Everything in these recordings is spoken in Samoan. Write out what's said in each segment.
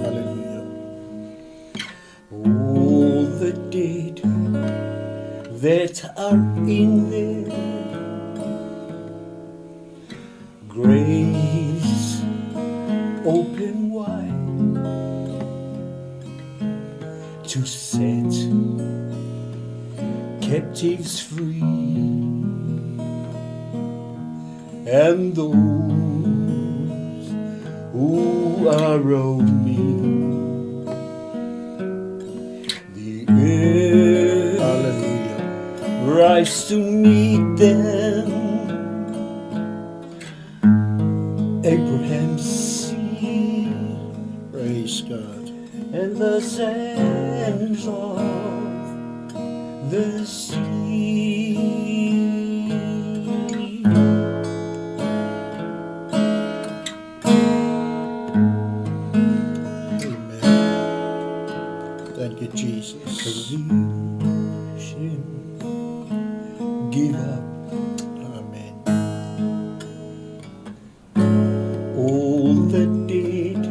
Hallelujah. All the dead that are in their graves open wide to set captives free and those who are roaming the earth. Hallelujah. Rise to meet them. Abraham's seed. Praise God. And the sands of the sea. Amen. Thank you, Jesus. Creation, give up. Amen. All the dead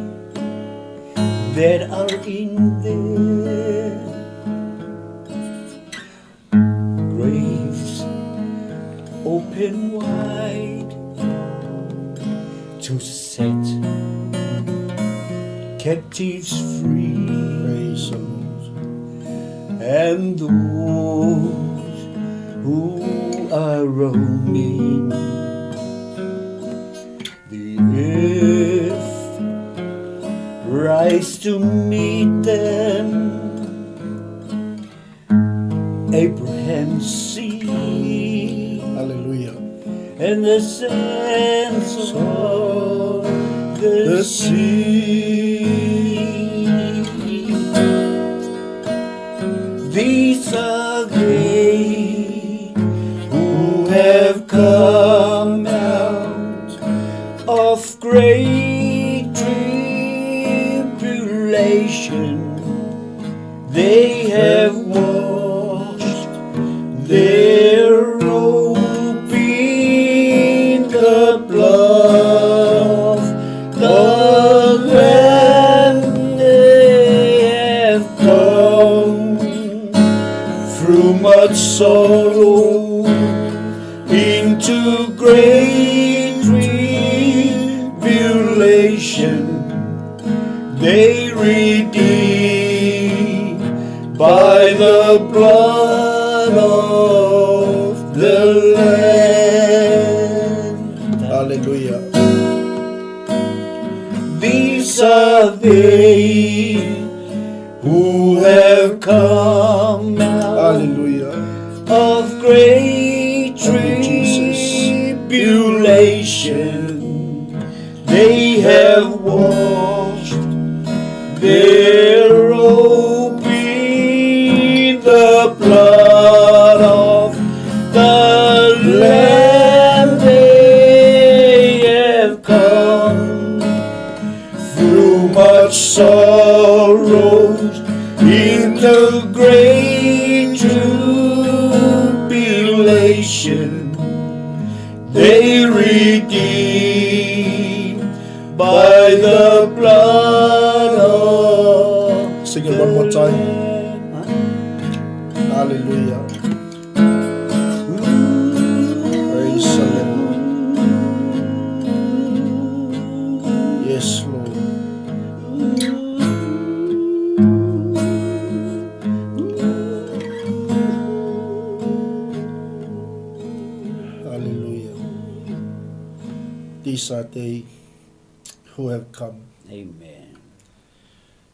that are in their graves open wide to set captives free. Praise the Lord. And those who are roaming the earth rise to meet them. Abraham's seed. Hallelujah. And the sands of the, The sea. These are they who have come out of great tribulation. They have washed their robe in the blood of the Lamb. They have come through much sorrow into great tribulation. They redeemed by the blood of the Lamb. Hallelujah. These are they who have come out Hallelujah. of great Thank you, Jesus. tribulation. They have washed their robe in the blood of the Lamb. They have come through much sorrows into great tribulation. They redeemed by the blood of Sing it one more the time. Lamb. Hallelujah. Praise the Lord. Yes, Lord. Hallelujah. These are they who have come. Amen.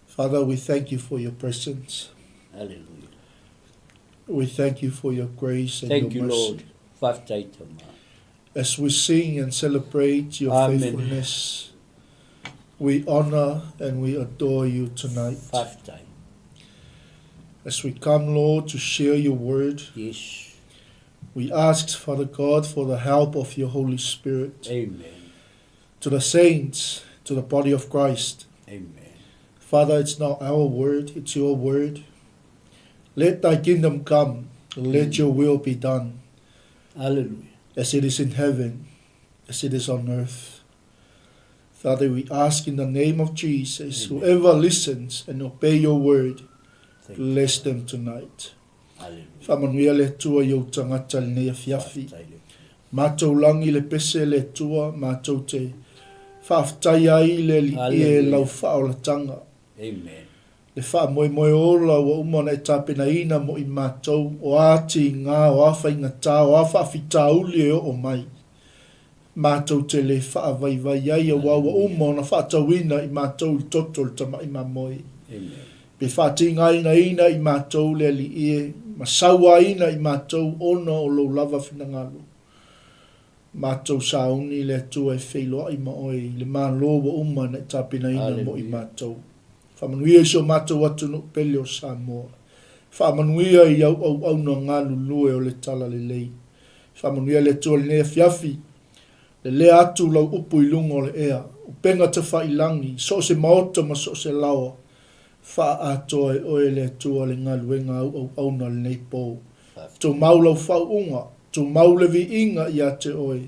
Father, we thank you for your presence. Hallelujah. We thank you for your grace and Thank your you, mercy. Lord. Faafetai Tama. As we sing and celebrate your Amen. faithfulness, we honor and we adore you tonight. Faafetai. As we come, Lord, to share your word, Yes. we ask, Father God, for the help of your Holy Spirit. Amen. To the saints, to the body of Christ. Amen. Father, it's not our word, it's your word. Let thy kingdom come, let your will be done, Hallelujah. as it is in heaven, as it is on earth. Father, we ask in the name of Jesus, whoever listens and obey your word, bless them tonight. Faamanuia le Atua i ou tagata i lenei afiafi. Matou lagi le pese le Atua, matou te faafetai ai i le Alii e lau faaolataga. Amen. Le faamoemoe ola ua uma ona e tapenaina mo i matou, o a tiga, o a faigata, o a faafitauli e oo mai. Matou te le faavaivai ai aua ua uma ona faatauina i matou i le toto o le tamai mamoe. Pe faatigainaina i matou le Alii e, ma sauaina i matou ona o lou lava finagalo. Matou sauni le Atua e feiloai ma oe i le Malo ua uma ona e tapenaina mo i matou. Faamanuia i si o matou atunuu pele o Samoa. Faamanuia i au auauna galulue o le Talalelei. Faamanuia le Atua i lenei afiafi. Lelea atu lau upu i luga o le ea, upega tafailagi, so o se maota ma so o se laoa. Faaatoa e oe le Atua le galuega a au auauna i lenei po. Tumau lau faauuga, tumau le viiga ia te oe.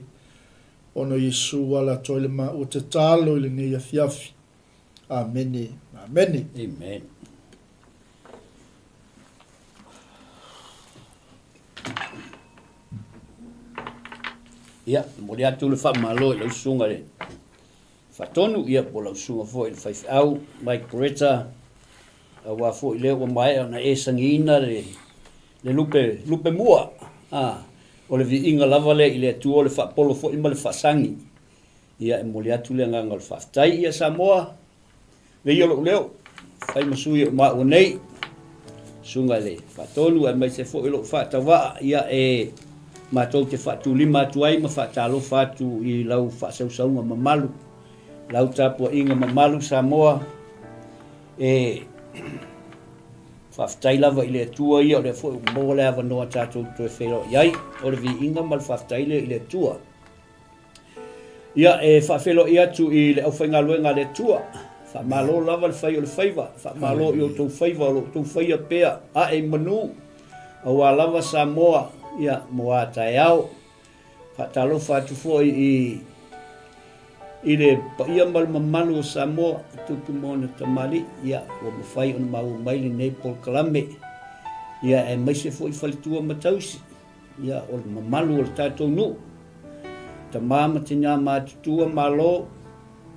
Ona o Iesu ala atu ai le maua tatalo i lenei afiafi. Amene. Amene. Amen. Ia, momoli atu le faamalo i lau susuga i le Faatonu, ia po o lau susuga foi i le faifeau Mike Greta, aua foi lea ua maea ona e sagiina le, le lupe, lupe mua, a, o le viiga lava lea i le Atua, o le faapolo foi ma le faasagi. Ia, e momoli atu le agaga o le faafetai. Ia Samoa, Veia lou leo, fai ma sui o maua nei, susuga i le Faatonu aemaise foi lou faatauvaa, ia e matou te faatulima atu ai ma faatalofa atu i lau faasausauga mamalu, lau tapuaiga mamalu Samoa, e faafetai lava i le Atua ia o lea foi ua maua le avanoa tatou toe feiloai ai, o le viiga ma le faafetai lea i le Atua. Ia, e faafeiloai atu i le aufaigaluega a le Atua. Faamalo lava le fai o le faiva, faamalo i outou faiva o lo outou faia pea ae i manu, aua lava Samoa, ia, mo a taeao. Faatalofa atu foi i i le paia ma le mamalu o Samoa, tupu ma ona tamalii, ia, ua mafai ona maua mai lenei polokalame, ia, aemaise foi faletua ma tausi. Ia, o le mamalu o le tatou nuu, tama ma tinā matutua malo,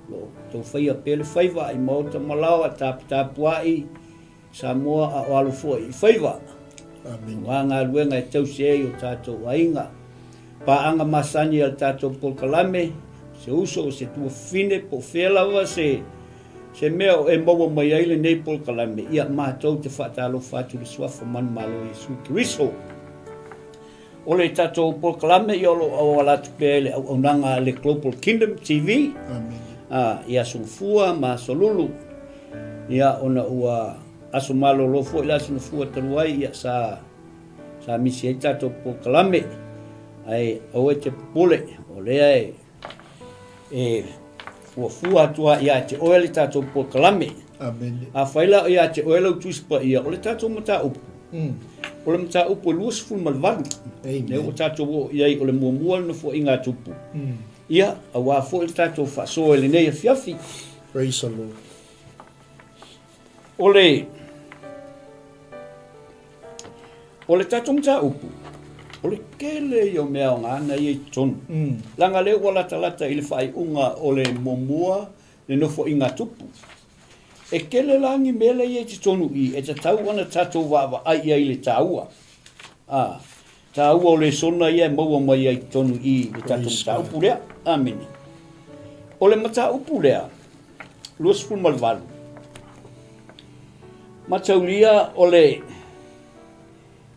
lo o outou faia pea le faiva i maota ma laoa, taputapuai Samoa a o alo foi i faiva. Amen. Aua galuega e tausi ai o tatou aiga. Paaga masani a le tatou polokalame, se uso, se tuafafine, po o fea lava se se mea o e maua mai ai lenei polokalame, ia matou te faatalofa atu i le Suafa manumalo o Iesu Keriso. O le tatou polokalame ia o lo o auala atu pea i le auaunaga a le Global Kingdom TV. Amen. I Aso Gafua ma Aso Lulu. Ia ona ua aso malolo foi le Aso Gafua talu ai ia sa sa misi ai tatou polokalame. Ae aua e te popole, o lea e e fuafua atu lava ia te oe le tatou polokalame. Amene. Afai la ia te oe lau Tusi Paia, o le tatou mataupu, o le mataupu e 28. Amen. Lea ua tatou oo i ai o le muamua le Nofoaiga a Tupu. Ia, aua foi le tatou faasoa i lenei afiafi. Praise the Lord. O le O le tatou mataupu, o le tele ia o mea aoga na ia i totonu. Leaga lea ua latalata i le faaiuga o le muamua le nofoaiga a Tupu. E tele la ni mea la ia i totonu i i e tatau ona tatou vaavaai i ai i le taua. A, taua o lesona ia e maua mai ai i totonu i i le tatou mataupu lea. Amene. O le mataupu lea, 28, Mataulia o le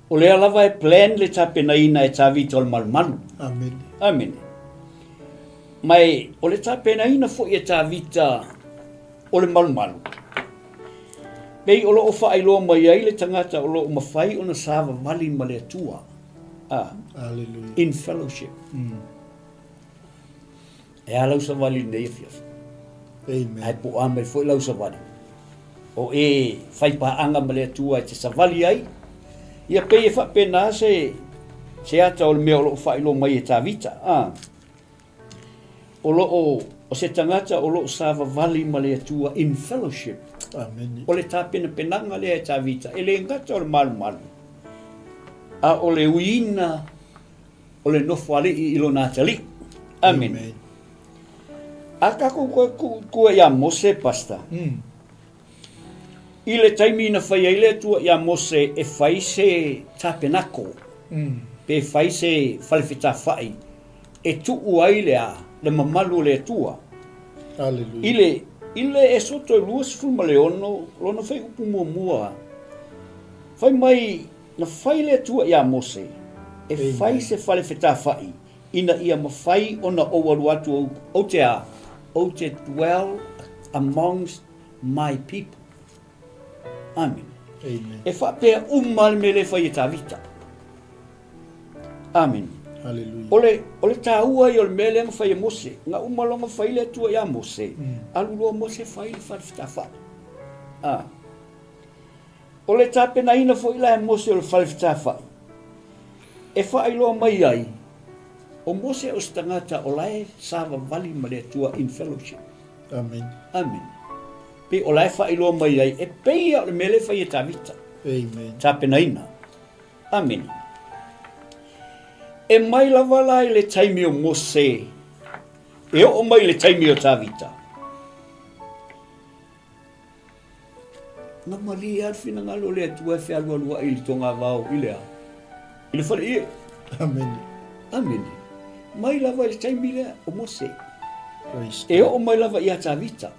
o lea lava e plan le tapenaina e Tavita o le malumalu. Amene. Amene. Ma e, o le tapenaina foi e Tavita o le malumalu, pei o lo o faailoa mai ai le tagata o lo o mafai ona savavali ma le Atua. Ah, Hallelujah. In fellowship. E a lau savali i lenei afiafi? Amen. Ae po o a mai foi lau savali, o e fai paaga ma le Atua e te savali ai, ia pei e faapena se, se ata o le mea o lo o faailoa mai e Tavita. A, o lo o... O se tagata o lo o savavali ma le Atua in fellowship. Amene. O le tapenapenaga lea e Tavita, e le gata o le malumalu, a o le uiina o le nofoalii i lona atalii. Amene. Amen. A takou toe tuu i tua ia Mose, Pastor, i le taimi na fai ai le Atua ia Mose e fai se tapenako, pe fai se falefetafai e tuu ai le a, le mamalu o le Atua. Hallelujah. I le, i le Esoto e 26, lona fuaiupu muamua, fai mai, na fai le Atua ia Mose e fai se falefetafai ina ia mafai ona ou alu atu ou, ou te a, ou te dwell amongst my people. Amene. Amen. E faapea uma le mea lea e fai e Tavita. Amene. Hallelujah. O le, o le taua ia o le mea lea na fai e Mose. Na uma loa na fai le Atua ia Mose, alu loa Mose fai le fale fetafai. Ah. O le tapenaina foi la e Mose o le fale fetafai, e faailoa mai ai, o Mose o se tagata o la e savavali ma le Atua in fellowship. Amen. Amen. Pei o la e faailoa mai ai, e pei lava o le mea lea e fai e Tavita. Amen. Tapenaina. Amene. E mai lava la i le taimi o Mose, e oo mai i le taimi o Tavita. Na malie lava le finagalo o le Atua e fealualuai i le togavao i le a? I le fale ie. Amene. Amene. Mai lava i le taimi lea o Mose. Praise E oo mai lava ia Tavita.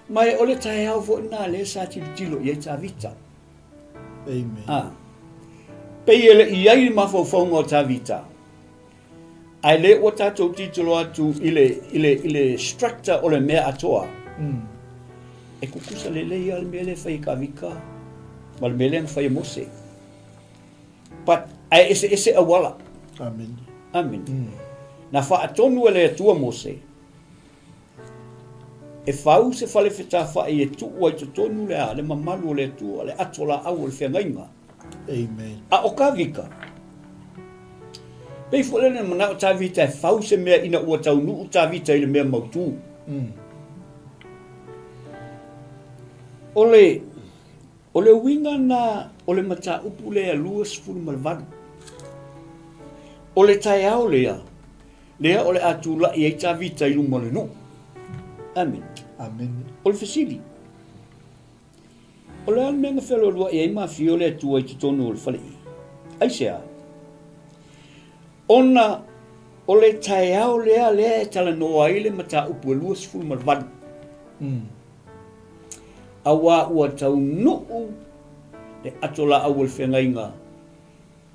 Ma e o le taeao foi lena lea sa tilotilo i ai Tavita. Amen. A. Pei e le i ai le mafaufauga o Tavita. Ae lea ua tatou tilotilo atu i le, i le, i le structure o le mea atoa. E tutusa lelei lava le mea lea e fai e Tavita ma le mea lea na fai e Mose. But, ae eseese auala. Amen. Amen. Na faatonu e le Atua Mose e fau se fale fetafai e tuu ai totonu le a, le mamalu o le Atua, le ato laau o le feagaiga. Amen. A o Tavita, pei foi lea na manao Tavita e fau se mea ina ua taunuu Tavita i le mea mautū. O le, o le uiga na o le mataupu lea 28. O le taeao lea, lea o le a tulai ai Tavita i luma o le nuu. Amene. Amene. O le fesili, O le a le mea na fealualuai ai ma afio le Atua i totonu o le faleie? Aisea? Ona o le taeao lea lea e talanoa ai le mataupu e 28. Auā ua taunuu le ato laau o le feagaiga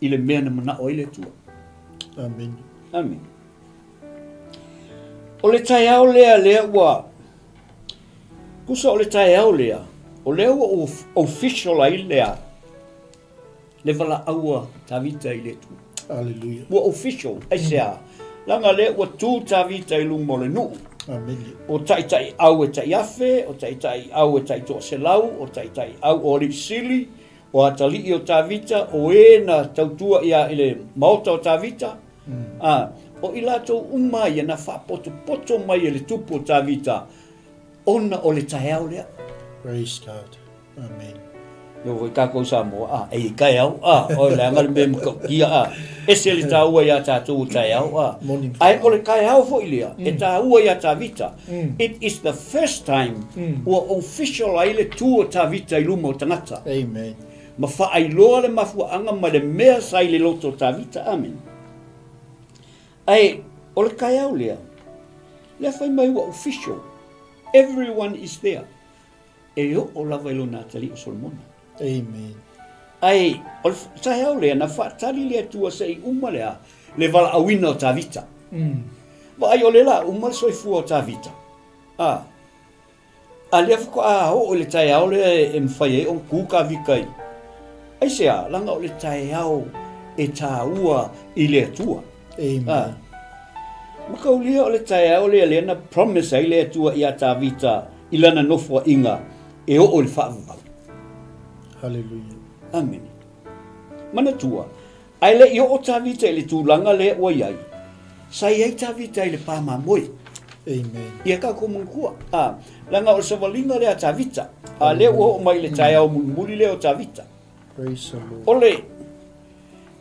i le mea na manao ai le Atua. Amene. Amene. O le taeao lea lea ua tusa o le taeao lea, o lea ua official ai lea le valaau a Tavita i le Atua. Hallelujah. Ua official, aisea? Leaga lea ua tu Tavita i luma o le nuu. Amene. O taitaiau e taiafe, o taitaiau e taitoaselau, o taitaiau o alii sili, O atalii o Tavita, o e na tautua ia i le maota o Tavita, a, o i latou uma ia na faapotopoto mai e le tupu o Tavita, ona o le taeao lea. Praise God. Amen. E oo foi tatou i Samoa, a, e i ai taeao, a, o leaga le mea e matautia, a, ese le taua ia tatou o taeao, a. Moni. Ae o le taeao foi lea, e taua ia Tavita. It is the first time ua official ai le tu o Tavita i luma o tagata. Amen. Ma faailoa le mafuaaga ma le mea sa i le loto o Tavita. Amen. Ae o le taeao lea, lea fai mai ua official. Everyone is there. E oo lava i lona atalii o Solomona. Amen. Ae o le taeao lea na faatali le Atua se i uma le a, le valaauina o Tavita. Vaai o lea la uma le soifua o Tavita. A, a lea faatoa oo i le taeao lea e mafai ai ona tu Tavita i. Aisea, leaga o le taeao e taua i le Atua. Amen. A, mataulia o le taeao lea lea na promise ai le Atua ia Tavita i lana nofoaiga e oo i le faavavau. Hallelujah. Amene. Manatua, ae le i oo Tavita i le tulaga lea ua i ai, sa i ai Tavita i le pa mamoe. Amen. Ia tatou manatua, a, leaga o le savaliga lea a Tavita, a lea ua oo mai i le taeao mulimuli lea o Tavita. Praise the Lord. O le,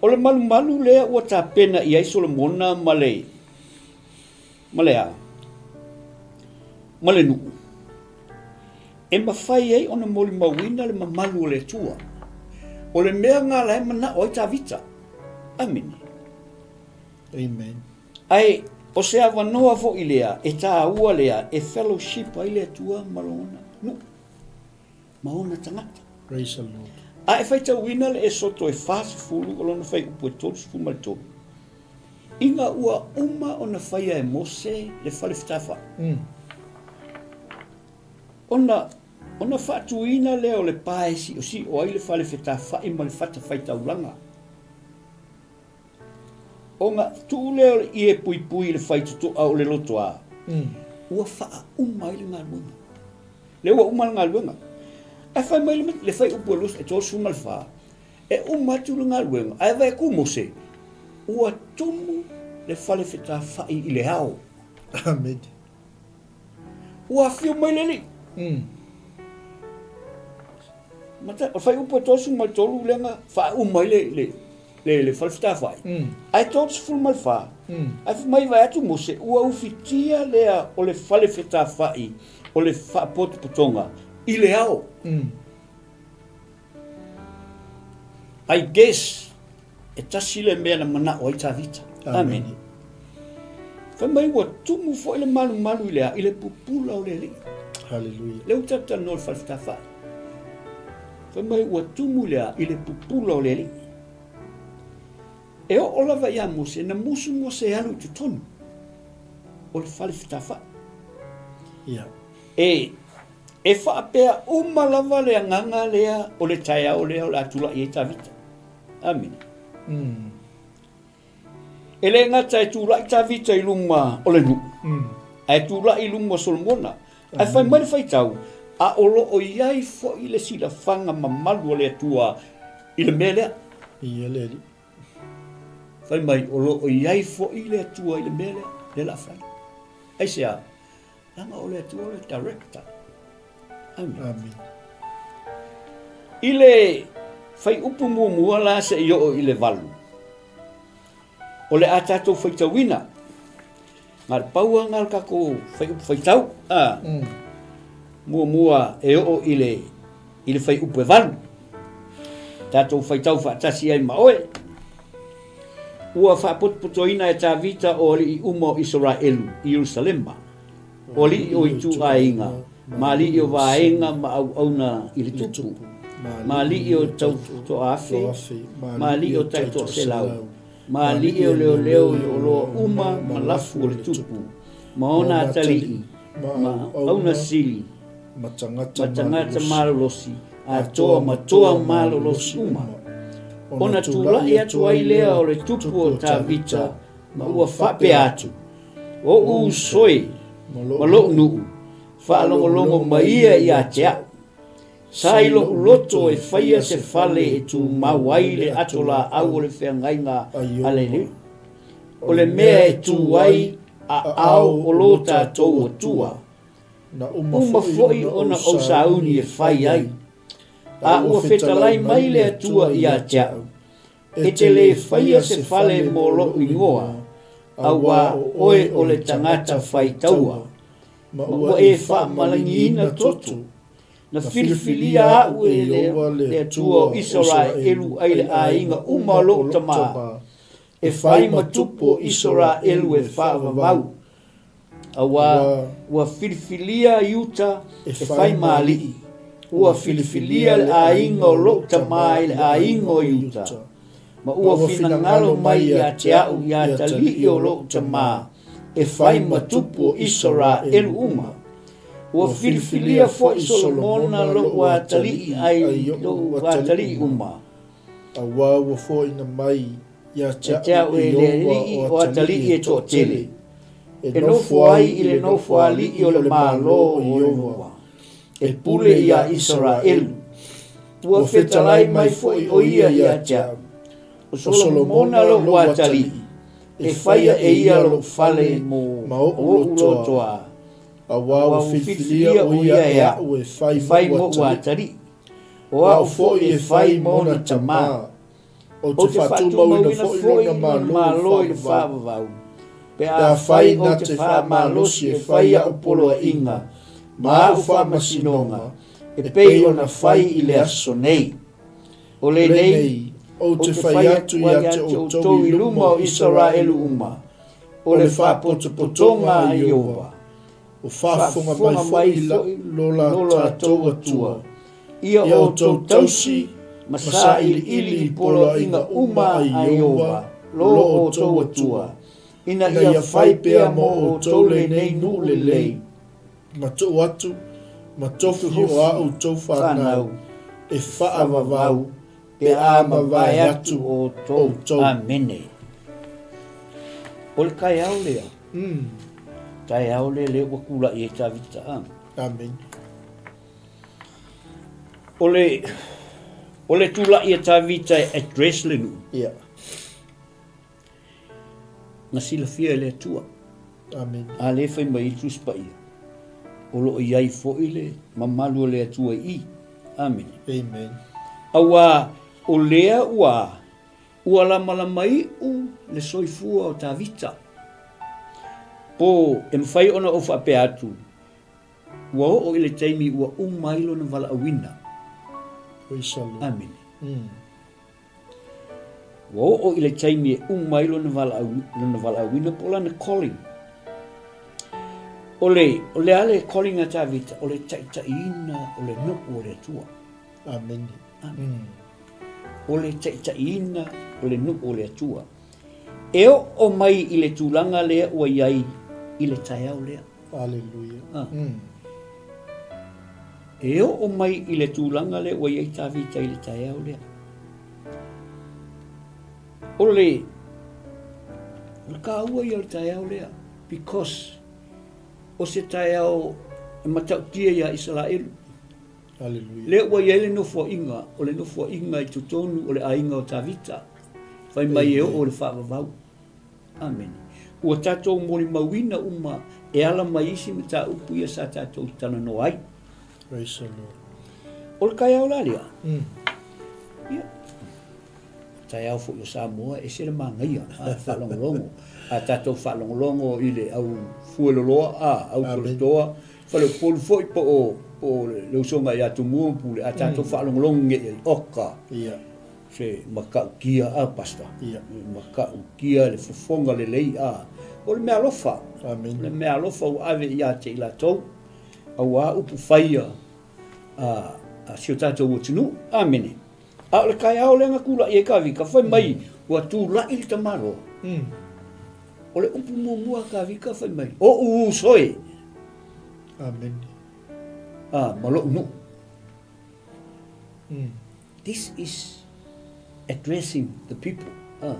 o le malumalu lea ua tapena i ai Solomona ma le, ma le a? Ma le nuu. E mafai ai ona molimauina le mamalu o le Atua. O le mea lena la e manao ai Tavita. Amene. Amen. Ae o se avanoa foi lea e taua lea e fellowship ai le Atua ma lona nuu ma ona tagata. Praise the Lord. A e faitauina le Esoto e 40 o lona fuaiupu e 33, ina ua uma ona faia e Mose le fale fetafai, mm. ona ona faatuina lea o le pa e siosio ai le fale fetafai ma le fatafaitaulaga. Ona tuu lea o le ie puipui i le faitotoa o le lotoa, ua faauma ai le galuega. Lea ua uma le galuega. Ae fai mai le fuaiupu e 34, e uma atu le galuega, ae vaai atu Mose, ua tumu le fale fetafai i le ao. Amene. Ua afio mai le Alii. Mm. Mata, o fuaiupu e 33 lea na faauma ai le, le, le, le falefetafai. Mm. Ae 34, mm. ae fai mai vaai atu Mose, ua ufitia lea o le falefetafai o le faapotopotoga i le ao. Mm. I guess, e tasi le mea na manao ai Tavita. Amen. Fai mai ua tumu foi le malumalu i le a, i le pupula o le Alii. Hallelujah. Lea ua talatalanoa le falefetafai. Fai mai ua tumu le a, i le pupula o le Alii. E oo lava ia Mose, na musu Mose e alu i totonu o le falefetafai. Yeah. E, e faapea uma lava le agaga lea o le taeao lea o le a tulai ai Tavita. Amene. Mm. E le gata e tulai Tavita i luma o le nuu, mm. ae tulai i luma o Solomona. Ae fai mai le faitau, a o lo o i ai foi le silafaga mamalu a le Atua i le mea lea. Ia le Alii. Fai mai, o lo o i ai foi le Atua i le mea lea, lea la a fai. Aisea? Leaga o le Atua o le director. Amen. Amen. I le fuaiupu muamua la se i oo i le 8, o le a tatou faitauina, na o le pau lava lena o le tatou fuaiupu faitau, a, mm. muamua e oo i le, i le fuaiupu e 8. Tatou faitau faatasi ai ma oe. Ua faapotopotoina e Tavita o alii uma o Isaraelu i Ierusalema, o alii o ituaiga, ma alii o vaega ma auauna i le tupu, ma alii o tautoafe, ma alii o taitoaselau, ma alii o leoleo i oloa uma ma lafu o le tupu, ma ona atalii, ma auna sili, ma tagata malolosi, atoa ma toa malolosi uma. Ona tulai atu ai lea o le tupu o Tavita, ma ua faapea atu, Oʻu uso e, ma loʻu nuu, faalogologo mai ia ia te aʻu. Sa i loʻu loto e faia se fale e tumau ai le ato laau o le feagaiga a le Alii, o le mea e tu ai aao o lo tatou Atua. Na uma foi ona ou sauni e fai ai, a ua fetalai mai le Atua ia te aʻu, E te lē faia se fale mo loʻu igoa, auā o oe o le tagata fai taua, ma ua e faamalagiina toto. Na filifilia aʻu e le Atua o Isaraelu ai le aiga uma o loʻu tamā, e fai ma tupu o Isaraelu e faavavau. Auā ua filifilia Iuta e fai ma aliʻi, ua filifilia le aiga o loʻu tamā i le aiga o Iuta, ma ua finagalo mai ia te aʻu i atalii o loʻu tamā e fai ma tupu o Isaraelu uma. Ua filifilia foi Solomona loʻu atalii ai loʻu atalii uma. Auā ua foaina mai ia te aʻu e le alii o atalii e toatele, e nofo ai i le nofo alii o le Malo o Ieova, e pule iā Isaraelu. Ua fetalai mai foi ʻo ia ia te aʻu, ʻO Solomona loʻu atalii, E faia e ia lou fale ma oʻu lotoa, auā ua filifilia ʻo ia e aʻu e fai moʻu atalii, o aʻu foi e fai ma ona tamā. Ou te faatumauina foi lona Malo i le faavavau, pe afai na te faamalosi e fai aʻu poloaiga ma aʻu faamasinoga e pei ona fai i le aso nei. O lenei, ou te fai atu ia te outou i luma o Isaraelu uma, o le faapotopotoga a Ieova, o faafofoga mai foi lo latou Atua, ia outou tausi ma sailiili i poloaiga uma a Ieova lo outou Atua, ina ia fai pea mo outou lenei nuu lelei. Ma tuu atu, ma tofi o a outou fanau e faavavau pe a mavae atu outou. Amene. O le taeao lea, taeao lea lea ua tulai ai Tavita, a. Amene. O le, o le tulai a Tavita e address le nuu. Ia. Na silafia e le Atua. Amene. A lea e fai mai ai le Tusi Paia, o lo o i ai foi le mamalu o le Atua i i. Amene. Amen. Auā o lea ua ua lamalama iʻu le soifua o Tavita. Po e mafai ona ou faapea atu, ua oo i le taimi ua uma ai lona valaauina. Praise the Lord. Amene. Ua oo i le taimi e uma ai lona valaau, lona valaauina po o lana calling. O le, o le a le calling a Tavita? O le taitaiina o le nuu o le Atua. Amene. Amene. O le taitaiina o le nuu o le Atua. E oo mai i le tulaga lea ua i ai i le taeao lea. Aleluia. Ah. E oo mai i le tulaga lea ua i ai Tavita i le taeao lea. O le, o le kāua ia o le taeao lea, because o se taeao e matautia iā Isaraelu. Aleluia. Lea ua i ai le nofoaiga, o le nofoaiga i totonu o le aiga o Tavita, fai mai e oo le faavavau. Amene. Ua tatou molimauina uma e ala mai isi mataupu ia sa tatou talanoa ai. Praise the Lord. O le taeao la lea, ia, taeao foi o Samoa, e ese le manaia, a, faalogologo. A tatou faalogologo i le au fueloloa, a, au toletoa, faleupolu foi po o, po o le usoga ia Tumua ma Pule, a tatou faalogologo nei i ai, oka. Ia. Se matautia a Pastor. Ia. Matautia le fofoga lelei a. O le mea alofa. Amen. O le mea alofa ua ave ia te i latou, auā upu faia a, a si o tatou atunuu. Amene. A o le taeao lea na tula'i ai Kavika, fai mai ua tula'i le tamaloa. O le upu muamua a Kavika fai mai, Oʻu uso e. Amene. A, ma loʻu nuu. This is addressing the people. Ah.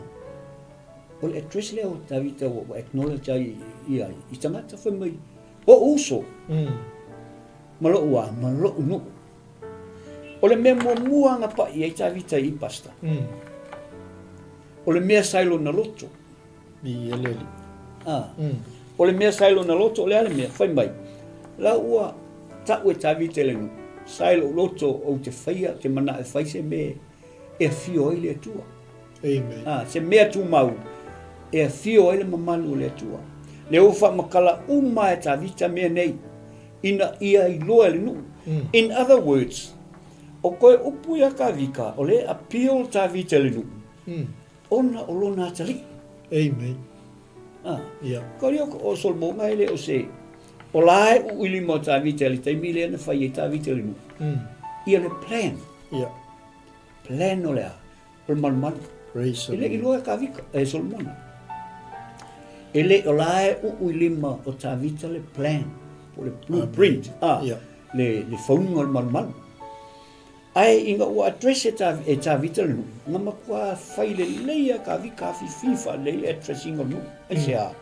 O le address lea o Tavita ua, ua acknowledge ai ia i tagata fai mai, o uso. Ma loʻu a, ma loʻu nuu. O le mea muamua na paʻi ai Tavita i pastor. O le mea sa i lona loto. I eleli. Ah. O le mea sa i lona loto, o le a le mea, fai mai, la ua ta'u e Tavita i le nuu, sa i lo'u loto ou te faia, te mana'o e fai se mea e afio ai le Atua. Amen. Ah, se mea tumau e afio ai le mamalu o le Atua. Lea ua faamatala uma e Tavita mea nei, ina ia iloa e le nuu. In other words, o koe upu ia Tavita, o lea e appeal Tavita i le nuu, Ona o lona atalii. Amen. Ah. Yeah. Ka leo o Solomona e le o se o la e ui lima o Tavita le taimi lea na fai ai Tavita le nuu. Ia le plan. Yeah. Plan o le a? O le malumalu. Praise the E le Lord. i loa e Tavita, e Solomona. E le o la e ui lima o Tavita le plan, po le blueprint, ah, Yeah. le, le fauga o le malumalu. Ae ina ua address e e Tavita le nuu, na matua fai lelei a Tavita afifi faalelei le address ina o le nuu. Aisea?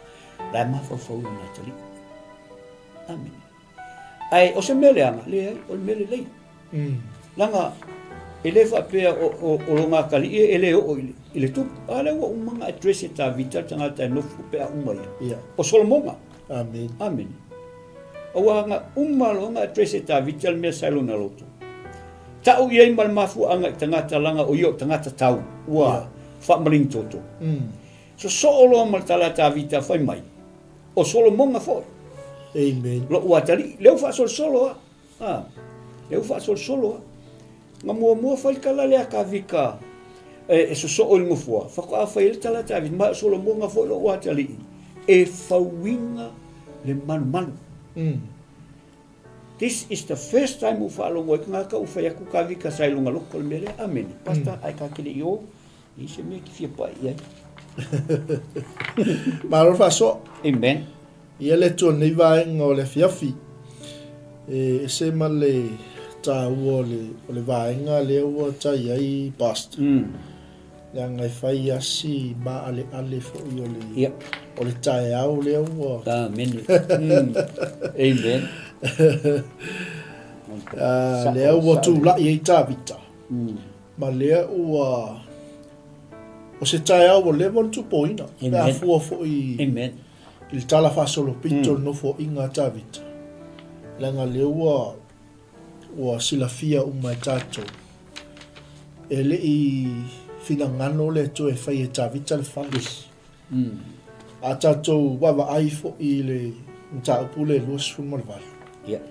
La e mafaufau lona atalii. Amene. Ae o se mea leaga, leai, o le mea lelei. Leaga E le faapea o, o, o lona atalii e le oo i le, i le tupu. A lea ua uma ona address e Tavita le tagata e nofo pe a uma ia. Ia. O Solomona. Amene. Amene. Aua na uma loa ona address e Tavita le mea sa i lona loto. Tau i ai ma le mafuaaga i tagata leaga o ia o tagata tau ua Ia. faamaligi toto. Mm. Sosoo loa ma le tala a Tavita fai mai, o Solomona foi. Amen. Lou atalii, lea ua faasolosolo lava. A, lea ua faasolosolo lava. Na muamua fai le tala lea a Tavita e, e sosoo i le nofoa, faatoa fai ai le tala a Tavita, ma o Solomona foi lou atalii, e fauina le malumalu. Mm. This is the first time ua faalogo ai tagata ua fai atu Tavita sa i lona loto le mea lea. Amene. Pastor, mm. ai ka kele i o, i se mea ki fia pai i ai. Malo le faasoa. Amen. Ia le Atua nei vaega o le afiafi, e ese ma le taua o le, o le vaega lea ua tai ai Pastor. Mm. Leaga e fai asi maaleale foi o le, yep. o le taeao lea ua... Amen. Mm. Amen. Uh, lea ua tula'i ai Tavita. Mm. Ma lea ua... O se taeao ua leva ona tupoina. Amen. Pe a fua foi... Amen. I le tala faasolopito o le nofoaiga a Tavita, leaga lea ua ua silafia uma e tatou, e le i finagalo le Atua e fai e Tavita le fale. Yes. A tatou vaavaai foi i le mataupu lea 28, Yeah.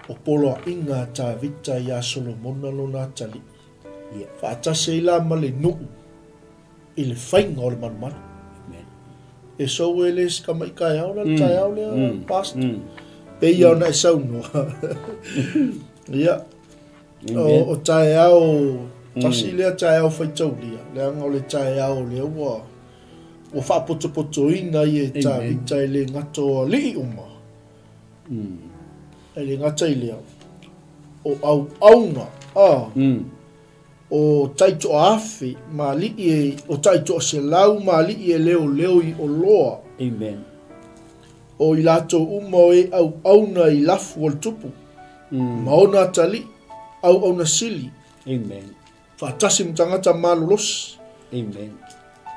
o poloaiga a Tavita ia Solomona lona atalii, Yeah. faatasi ai la ma le nuu, i le faiga o le malumalu. Amen. E sou e le se tama'i taeao la le taeao lea, mm, Pastor. Mm. Pei ona e saunoa. Ia, o, Amen. o taeao, tasi lea taeao faitaulia, leaga o le taeao lea ua, ua faapotopotoina ai e Amen. Tavita e le gata o alii uma. E le gata i lea, o auauna, a, O taitoa-afe ma alii e, o taitoa-selau ma alii e leoleo i oloa. Amen. O i latou uma o e auauna i lafu o le tupu, ma ona atalii, auauna sili. Amen. Faatasi ma tagata malolosi. Amen.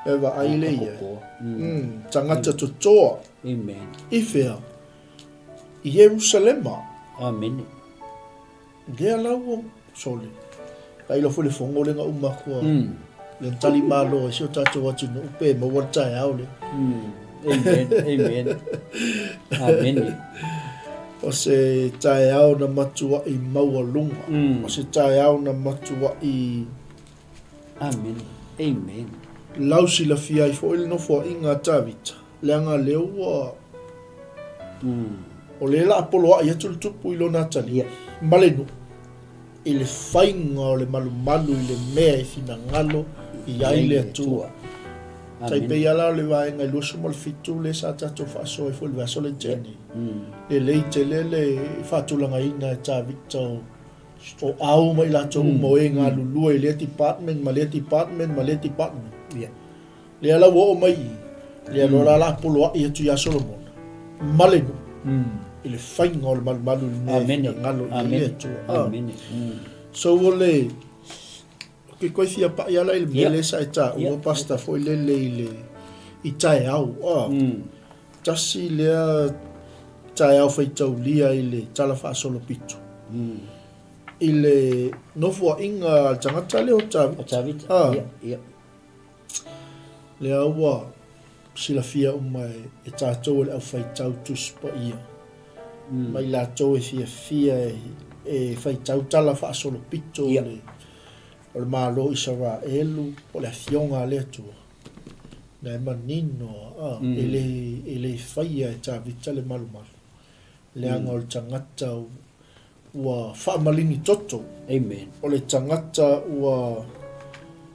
E vaai le ia. Mm, tagata totoa. Amen. I whea? I Ierusalema. Amen. Lea la ua sole. Ka ilo foi le fogo lea na uma atu a le na tali malo ai si o tatou atunuu pe maua le taeao lea. Amen, amen. Amene. O se taeao na matua'i maualuga. O se taeao na matua'i. Amene, amen. Lau silafia ai foi le nofoaiga a Tavita, leaga lea ua. O lea la a poloaʻi atu le tupu i lona atalii ma le nuu i le faiga o le malumalu i le mea e finagalo i ai le Atua. Tai pei lava la o le vaega e 27 lea sa tatou faasoa ai foi i le vaiaso lea i tea nei. Lelei tele le faatulagaina e Tavita o o au ma i latou uma o e galulue i lea department ma lea department ma lea department. Lea la ua oo mai i i, lea loa la la poloaʻi atu iā Solomona ma le nuu i le faiga o le malumalu i le mea e finagalo i ai le Atua. So o le, ke koe fia paʻi ala i le mea lea sa e taua Pastor foi lele i le i taeao. Tasi lea taeao faitaulia i le Tala Faasolopito i le nofoaiga a le tagata lea o Tavita. Lea ua silafia uma e tatou e le aufaitau Tusi Paia, ma i latou e fiafia e faitau tala faasolopito o le o le Malo o Isaraelu, po o le Afioga a le Atua, na e manino a, e le, e le faia e Tavita le malumalu, leaga o le tagata ua faamalini toto. Amen. O le tagata ua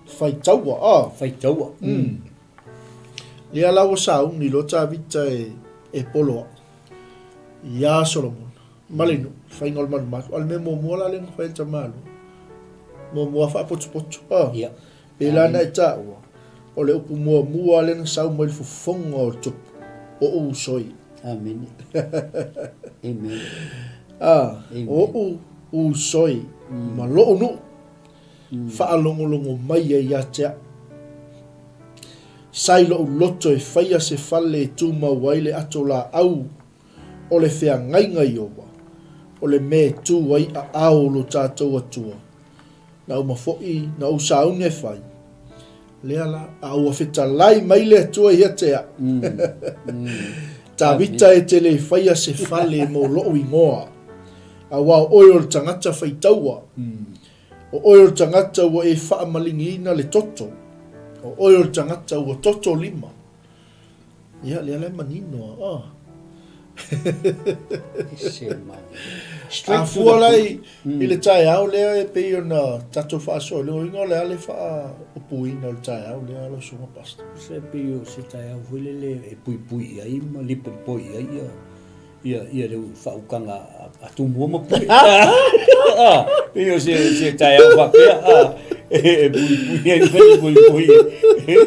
fai taua, a. Fai taua. Mm. Lea la ua sauni loa Tavita e, e poloaʻi iā Solomona ma le nuu, faiga o le malumalu. A o le mea muamua la lea na fai e le tamāloa, muamua faapotopoto, a. Ia. Pēlā na e taua, o le upu muamua lea na sau mai le fofoga o le tupu, oʻu uso ia. Amene. Amen. A, oʻu uso ia, ma loʻu nuu. Faalogologo mai ai ia te au. Sa i lou loto e faia se fale e tumau ai le ato laau o le feagaiga Iowa, o le mea e tu ai aao o lo tatou Atua. Na uma foi na ou sauni e fai, lea la, a ua fetalai mai le Atua ia te au. Tavita e te le faia se fale mo lou igoa, aua o oe o le tagata faitaua. O oe o le tagata ua e faamaligiina le toto, o oe o le tagata ua toto lima. Ia, lea la e manino a. Oh. A fua la i, mm. i le taeao lea e pei ona tatou faasoa, le uiga o le a le faaupuina o le taeao lea lau susuga pastor? Se pei o se taeao foi lele e puipui i ai ma lipolipoi i ai ia ia ia le faaukaga a Tumua ma Pule. Ah, pei o se se taeao faapea, ah, e puipui ai ma lipolipoi ai.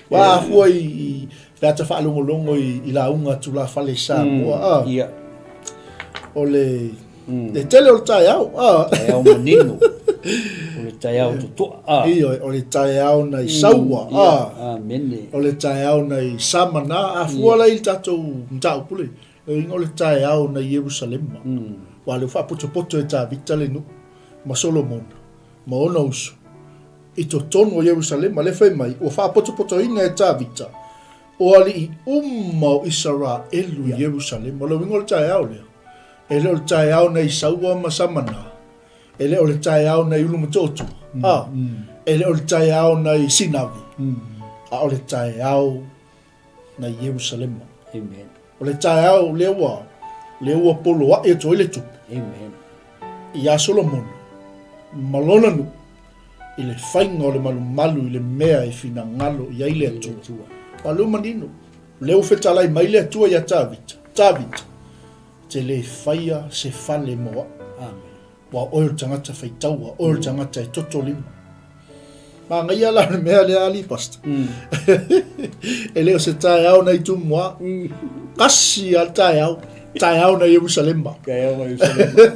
Ua afua i, i pe ata faalogologo i, i lauga tulafale i Samoa. Mm, ah. Ia. O le, mm. le tele o le taeao. Ah. Taeao manino. O le taeao totoa. Ah. Ioe, o le taeao nai Saua. Mm, ah. Amene. O le taeao nai Samana. A fua la i le tatou mataupu le, o le taeao nai Ierusalema. Mm. Aua lea ua faapotopoto e Tavita le nuu ma Solomona ma ona uso i totonu o Ierusalema. Lea fai mai, ua faapotopotoina e Tavita o alii uma o Isaraelu i Ierusalema. O le uiga o le taeao lea, e le o le taeao nai Saua ma Samana, E le o le taeao nai Ulumotootua, a, e le o le taeao nai Sinavi, a o le taeao nai Ierusalema. Amen. O le taeao lea ua, lea ua poloaʻi atu ai le Tupu. Amen. Iā Solomona ma lona nuu i le faiga o le malumalu i le mea e finagalo i ai le Atua. A lea ua manino, lea ua fetalai mai le Atua iā Tavita, Tavita, te le faia se fale mo au. Amen. Ua oe o le tagata faitaua, oe o le tagata e toto lima. Manaia la le mea lea ali pastor. Mm. e le o se taeao na i Tumua. Mm. Kasi a le taeao. Taeao na Ierusalema. Taeao na Ierusalema.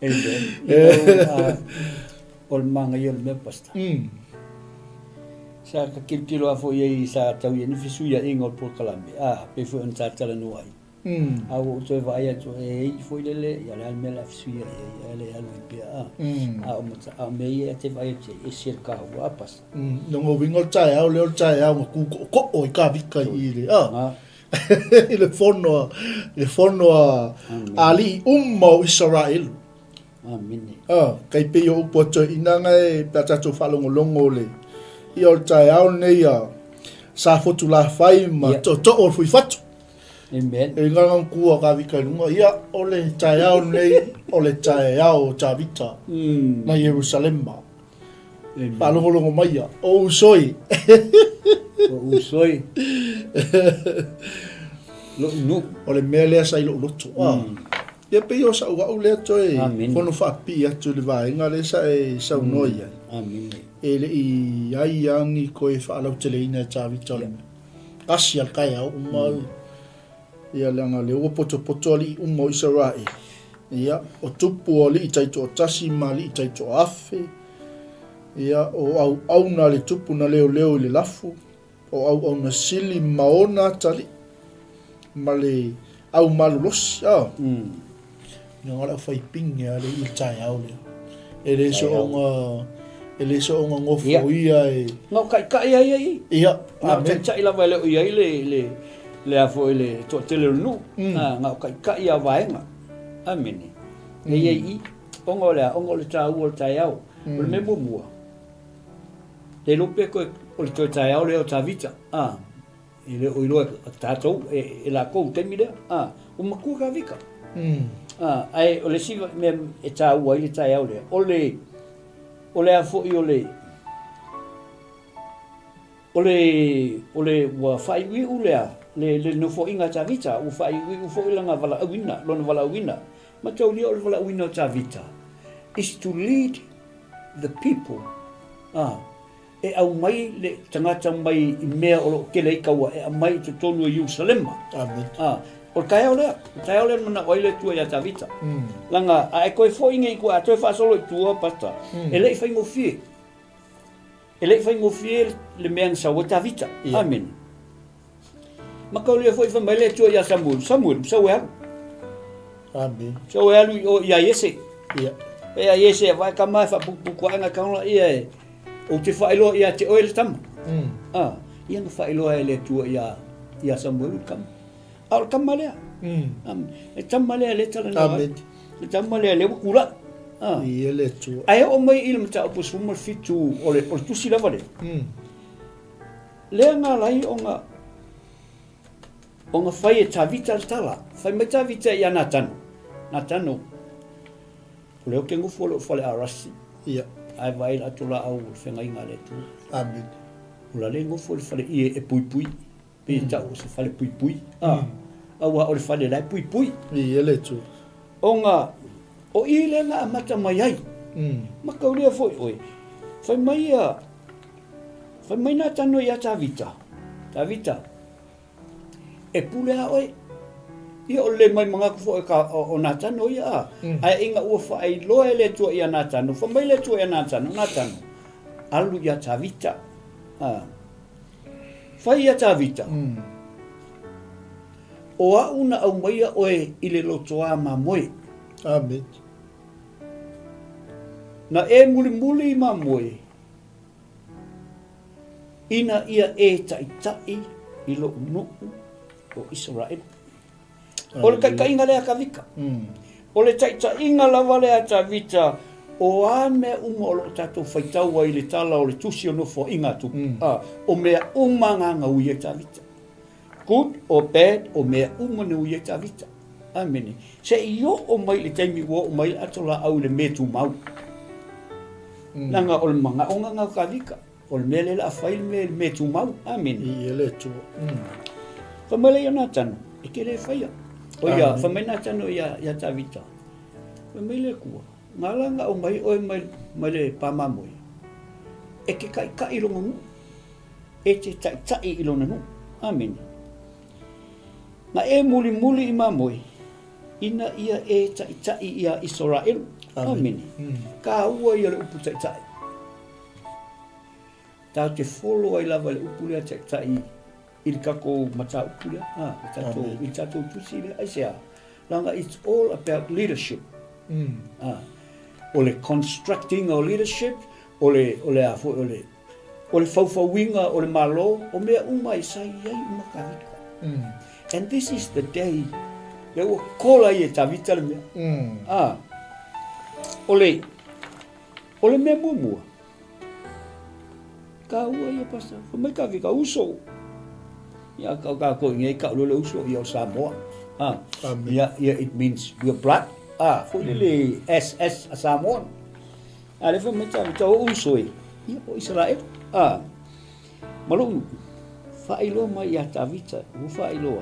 Amen. You know, o le manaia o le mea pastor. Mm. Sa ka tilotilo lava foi i ai sa tau i ai ni fesuiaiga o le polokalame, a, pei foi ona ta talanoa ai. A ua ou toe vaai atu e i ai foi lele, ia o le a le mea o le a fesuiai ai, ae le alu ai pea, a. A o mata, a o mea ia e te vaai atu i ai, ese le taua, a Pastor. Lona uiga o le taeao lea o le taeao na kūkoʻokoʻo ai ka vika i le, a, i le fono a, le fono a alii uma o Isaraelu. Amene. A, kai pei o upu a toeaina na e pe a tatou faalogologo o le ia o le taeao lenei a Safotulafai ma Ia. Tootoo o le Fuifatu. Amen. E nganga kua ka vika i lunga, ia o le taeao lenei o le taeao o Tavita Mm. na Ierusalema. Amen. Faalogologo maia, o usoi. O usoi. Lo'u nu'u. O le mea lea sa i lo'u loto. Ah. Ia pei o sa'u a'u lea toe Amene. fono faapipii atu i le vaega lea sa e saunoa i ai. Amene. E le i ai a ni koe faalauteleina e Tavita o le mea. Kasi a le taeao uma ia leaga lea ua potopoto alii uma o Isaraele. Ia, o tupu o alii taitoatasi ma alii taitoaafe. Ia, o auauna a le tupu na leoleo i le lafo. O auauna sili ma ona atalii ma le au malolosi. Oh. Mm. Ina o le au whai pinge a le i le taeao lea. E le soonga, e le soonga ngofo Ia. ia e... Na o taitai ai ai. Ia, Na o amen. taitai lava e le o i ai le, le, le a foi le toatele o le nuu. Mm. Ah, na o taitai a vaega. Amene. E i ai i, ona o le a, ona o le taua o le taeao. Mm. O le mea muamua, Le iloa pe koe o le toe taeao lea o Tavita, a, e le o iloa e tatou, e, e lakou i taimi lea, a, ua matua Tavita. Mm. A, ae o le isi mea e taua ai le taeao lea, o le, o le a foi o le, o le, o le, ua faaiuiu le a, le, le nofoaiga a Tavita, ua faaiuiu foi lana valaauina, lona valaauina. Mataulia o le valaauina o Tavita is to lead the people, ā, e aumai le tagata mai i mea o lo o tele ai taua, e aumai i totonu o Ierusalema. Amen. Ā, O le taeao lea, o le taeao lea na manao ai le Atua ia Tavita. Leaga a e toe foi nei i tua, a toe faasolo i tua, Pastor, e le i faigofie. E le i faigofie le mea na sau ai Tavita. Amene. Mataulia foi fai mai le Atua ia Samuelu, Samuelu, sau e alu. Amene. Sau e alu i o ia Iese. Ia. E ia Iese e vae tama e faaputuputu ae na taona ia e ou te faailoa ia te oe le tama. Ah, ia na faailoa e le Atua ia ia Samuelu le tama. A o le tama lea. Le tama lea le talanoa. Amene. Le tama lea le ua tulai. Ah. Ia le Atua. Ae oo mai i le mataupu 17 o le, o le tusi lava lea. Lea na ala ai ona ona fai e Tavita le tala. Fai mai Tavita ia Natano. Natano, o lea ou te nofo i lou fale arasi. Ia. Ae vaai le ato laau o le feagaiga a le Atua. Amene. O la le nofo i le fale ie e puipui. Pe tau o se fale puipui. Ah. Aua o le fale la e puipui. Ia le Atua. Ona o i lea na amata mai ai. Mataulia foi oe. Fai mai ia Fai mai Natano iā Tavita, Tavita, e pule a oe. Ia o le le mai manatu foi ka, o, o Natano ia a. Ae ina ua faailoa e le Atua iā Natano, fai mai le Atua iā Natano, Natano, alu iā Tavita. A. Fai iā Tavita, O au na aumaia oe i le lotoā mamoe. Amen. Na e mulimuli i mamoe. Ina ia e taʻitaʻi i loʻu nuu o Isaraelu. O le taʻitaʻiga lea a Tavita. O le taʻitaʻiga lava lea a Tavita, o a mea uma o loo tatou faitau ai i le tala o le tusi o Nofoaiga a Tupu, o mea uma na na ui ai Tavita. Good or bad, o mea uma na ui ai Tavita. Amene. Se i oo mai i le taimi ua oo mai le ato laau i le mea tumau. Leaga o le manaoga na o Tavita. O le mea lea o le a fai le mea i le mea tumau. Amene. I le Atua. Fai mai lea ia Natano, e te le faia. O ia, fai mai Natano ia, ia Tavita. Fai mai le Atua, na ala na aumai oe mai, mai le pā mamoe, e te taʻitaʻi i lona nuu. E te taʻitaʻi i lona nuu. Amene. Na e mulimuli i mamoe, ina ia e taʻitaʻi iā Isaraelu. Amene. Kāua ia le upu taʻitaʻi. Tatou te follow ai lava i le upu lea taʻitaʻi i le tatou mataupu lea, a, le tatou, i le tatou tusi lea. Aisea? Leaga it's all about leadership. A, o le constructing o leadership, o le, o le a foi, o le, o le faufauina o le Malo, o mea uma e sa i ai uma Tavita. And this is the day lea ua kola ai e Tavita le mea. A, o le, o le mea muamua, Kāua ia Pastor. Fai mai Tavita, uso. Ia kau kākou i nei kau lele uso ia o Samoa. Ah. Amen. Ia, ia it means we are blood. Ah, foi lele SS a Samoan. A le fai mai Tavita, o uso e. Ia, o Israel. Ah. Ma lou, faailoa mai ia Tavita, ua faailoa.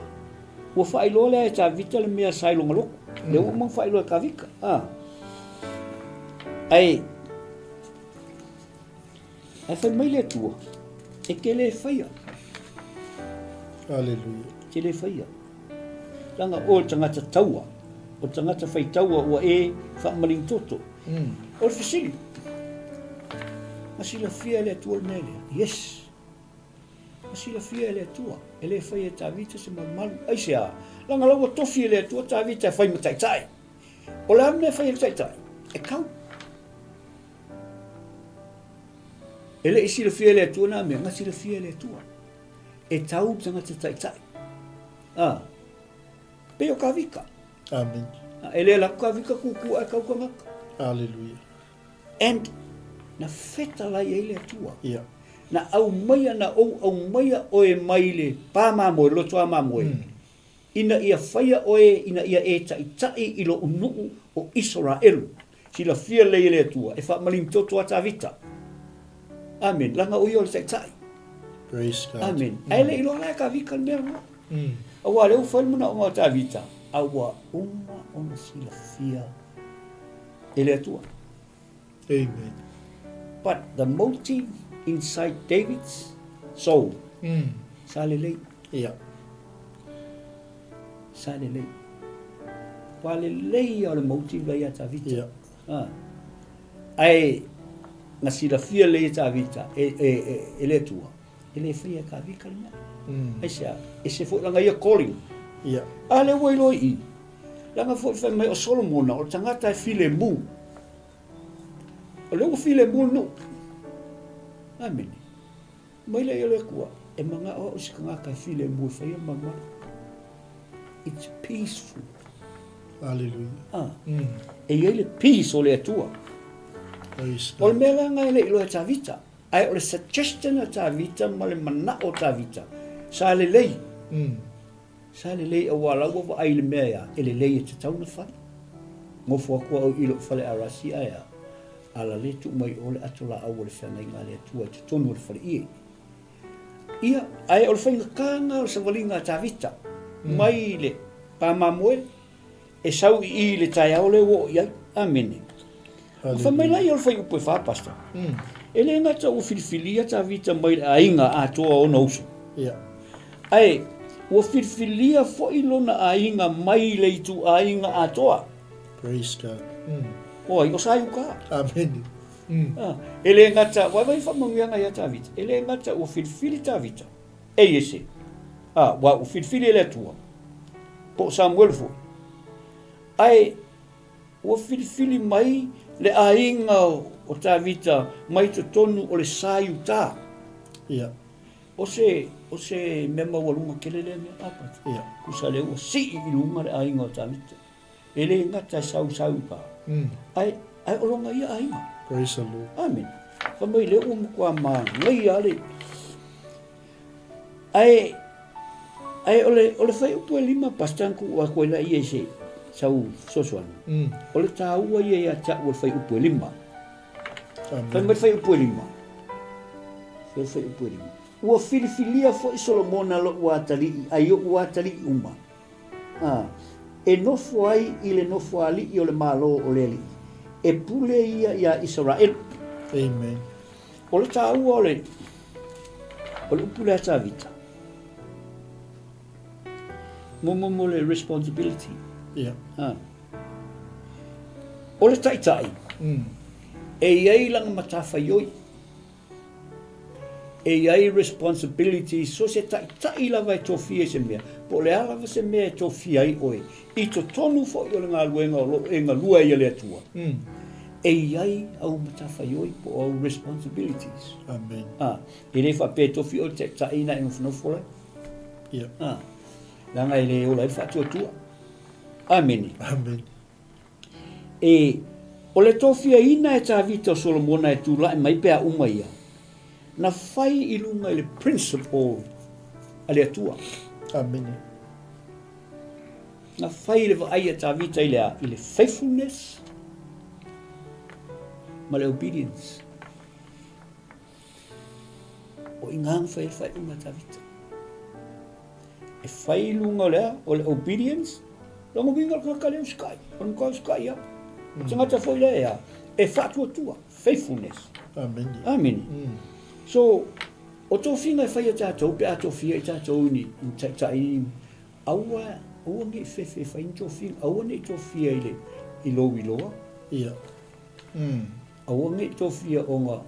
Ua faailoa lea e Tavita le mea sa i lona loto. Le ua uma faailoa e Tavita. Ah. Ai, Ae fai mai le Atua, e te le faia. Aleluia. E te le faia. Leaga oe le tagata taua, o le tagata fai taua ua e faamalingitoto. O le fesili, na silafia e le Atua le mea lea? Yes. Na silafia e le Atua, e le faia e Tavita se malumalu. Aisea? Leaga la ua tofi e le Atua Tavita e fai ma taitai. O le a le mea e fai e le taitai? E kau. E le i silafia e le Atua nā mea, na silafia e le Atua. E tau le tagata taitai. A, pei o Tavita. Amen. A, e le alu atu Tavita kūkū ae kau tagata. Aleluia. And na fetalai ai le Atua. Yeah. Na aumaia, na ou aumaia oe mai le pā mamoe, lotoa mamoe. Ina ia faia oe ina ia e taʻitaʻi i loʻu nuu o Isaraelu. Silafia lelei e le Atua, e faamalingitoto a Tavita. Amen. Laga o ia o le taʻitaʻi. Praise God. Amen. Ae le i loa la e Tavita le mea lena. Aua lea ua fai le manaoga o Tavita, a ua uma ona silafia e le Atua. Amen. But the motive inside David's soul, sa lelei. Yeah. Sa lelei. Ua lelei ia o le motive la ia Tavita. Yeah. Ah. Ae na silafia lelei e Tavita e, e, e, e le Atua, e le faia e Tavita le mea. Mm. Aisea, ese foi lana ia calling. Yeah. A lea ua iloa i i. Leaga foi fai mai o Solomona, o le tagata e filemu. O lea ua filemu le nuu. Amene. Mai lea o le Atua, e manao au i se tagata e filemu e faia le malumalu. It's peaceful. Hallelujah. Ah. Mm. E i ai le peace o le Atua. Praise O le God. mea la lena e le i iloa e Tavita. Ae o le suggestion a Tavita ma le manao o Tavita, sa lelei. Mm. Sa lelei aua la ua vaai i le mea ea e lelei e tatau ona fai. Nofo atu au i lou fale RRC ae a ala le tuu mai o le ato laau o le feagaiga a le Atua i totonu o le faleie. Ia, ae o le faigata lena o le savaliga a Tavita, mai le pa mamoe, E sau i i i le taeao lea ua oo i ai. Amene. Ona fai mai laia o le fuaiupu e fa, Pastor. E le gata ua filifilia Tavita mai le aiga atoa o ona uso. Yeah. Ae ua filifilia foi lona aiga mai le ituaiga atoa. Praise God. Mm. O ai, o Saiuka. Amene. Mm. Ah, e le gata, vaivai faamanuiaga ia Tavita. E le gata ua filifili Tavita. E Iese, a, ua ua filifili e le Atua, po o Samuelu foi, ae ua filifili mai le aiga o Tavita mai totonu o le sa Iuta. Ia. O se, o se mea maualuga tele lea mea, a Pati. Ia. Tusa lea ua sii i luga le aiga o Tavita. E le gata e sau sau ka. Mm. Ae, ae o lona ia aiga. Praise the Lord. Amen. Fai mai lea ua matua manaia le. Ae, ae o le, o le fuaiupu e lima pastor na tuu atu ai laia i se sau fesoasoani. Mm. O le taua ia ia te au o le fuaiupu e lima. Amen. Fai mai le fuaiupu e lima. Fai le fuaiupu e lima. Ua filifilia foi Solomona lou atalii, ai o'u atalii uma. A, e nofo ai i le nofoalii o le malo o le Alii, e pule ia iā Isaraelu. Amen. O le taua o le, o le upu lea a Tavita, mo, mo, mo le responsibility. Yeah. A. O le taitai, mm. e i ai lana matafaioi. E i ai responsibility so se taitai lava e tofia i se mea, po o le a lava se mea e tofia ai oe, i totonu foi o le galuega o lo o e galue ai e le Atua, e i ai au matafaioi po o au responsibilities. Amen. A, e le faapea e tofi oe le taitai na e nofonofo lai. Yeah. A, leaga e le ola ai le faatuatua. Amene. Amen. E, o le tofiaina e Tavita o Solomona e tulaʻi mai pe a uma ia, na fai i luga i le principle a le Atua. Amene. Na fai le vaai a Tavita i le a? I le faithfulness ma le obedience. O i na fai le faaiuga a Tavita. E fai i luga o le a? O le obedience. Lona uiga o le tagata le usikai. O le matua usikai ia. O le tagata foi lea e a? E faatuatua. Faithfulness. Amene. Amene. So, o tofiga e fai e tatou pe a tofia i tatou ni, ni taitai ni, aua, aua ne i fefe e fai ni tofiga, aua ne i tofia i le, i lou iloa. Ia. Mm. Aua ne i tofia ona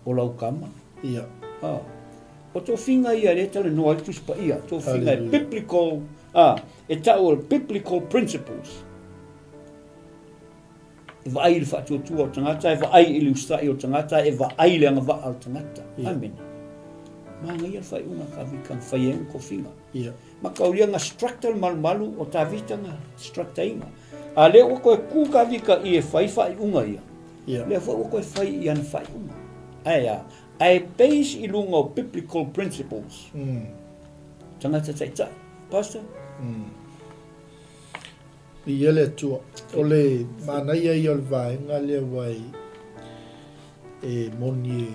o lau tama. Ia. A. O tofiga ia lea e talanoa ai le Tusi Paia, tofiga e biblical, a, e tau o le biblical principles. E vaai i le faatuatua o le tagata, e vaai i le usitai o le tagata, e vaai i le agavaa o le tagata. Ia. Amene. Manaia le faaiuga a Tavita na fai ai ona tofiga. Ia. Ma kaulia na structure le malumalu o Tavita na structure ina. A lea ua toe ku Tavita i e fai faaiuga ia. Ia. Lea foi ua toe fai i ana faaiuga. Ae a? Ae base i luga o biblical principles. Mm. Tagata taitai. Pastor? Mm. Ia le Atua. O le manaia ia o le vaega lea ua e, e moni e,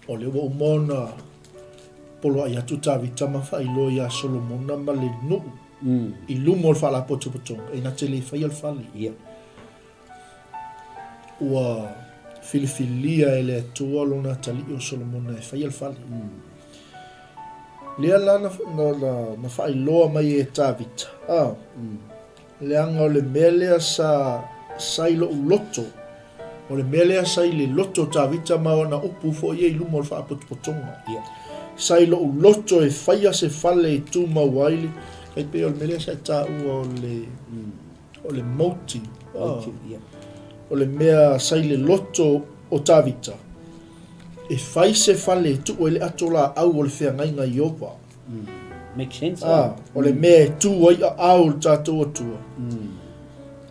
o lea ua uma ona poloai atu Tavita ma faailoa ia Solomona ma le nuu mm. i luma o le faalapotopotoga e na te le faia le fale. Ia. Ua filifilia e le Atua lona atalii o Solomona e faia le fale. Lea la na, na, na, na faailoa mai e Tavita, a, leaga o le mea lea sa, sa i lou loto, o le mea lea sa i le loto o Tavita ma ana upu foi ia i luma o le faapotopotoga. Ia. Sa i lou loto e faia se fale e tumau ai le, e pei o le mea lea sa e taua o le, o le motive, Motive, ia. O le mea sa i le loto o Tavita, e fai se fale e tuu ai le ato laau o le feagaiga i Ieova. Make sense. Ah, o le mea e tu ai aao o le tatou Atua.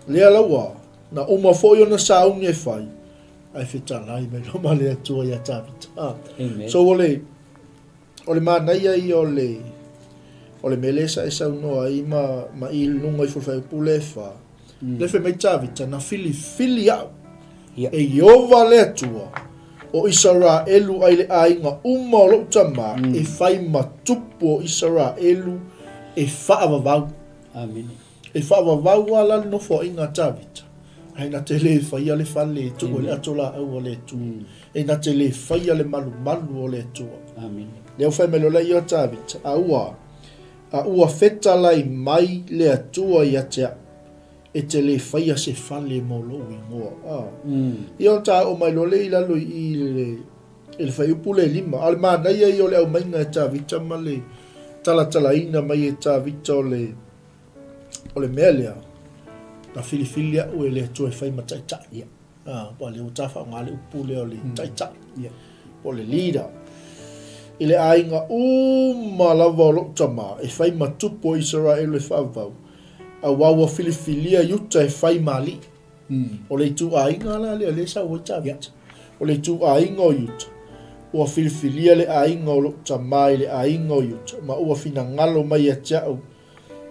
Lea laua, na uma foi ona sauni e fai, ae fetalai mai loa ma le Atua ia Tavita. Ah. Amen. So o le, o le manaia ia o le, o le mea lea sa e saunoa ai ma, ma i luga ifo o le fuaiupu lea e fa. Lea fai mai Tavita, na filifili au e Ieova le Atua o Isaraelu ai le aiga uma o lou tama e fai ma tupu o Isaraelu e faavavau. Amene. E faavavau lava la le nofoaiga a Tavita, ae na te le faia le fale e tuu ai le ato laau a le Atua. E na te le faia le malumalu o le Atua. Amene. Lea ua fai mai loa la ia o Tavita, a ua, A ua fetalai mai le Atua ia te au, e te le faia se fale mo lou igoa. A. Ia ona ta oo mai loa lea i lalo i i le, i le fuaiupu lea e lima. A o le manaia ia o le aumaiga e Tavita ma le talatalaina mai e Tavita o le, o le mea lea, na filifili au e le Atua e fai ma taitai. Ia. Aua o lea ua ta faaaoga le upu lea o le taitai, Ia. po o le leader. I le aiga uma lava o lou tama, e fai ma tupu o Isaraelu e faavavau, aua ua filifilia Iuta e fai ma alii. O le ituaiga la lea o lea e sau ai Tavita. O le ituaiga o Iuta, ua filifilia le aiga o lou tama i le aiga o Iuta, ma ua finagalo mai ia te au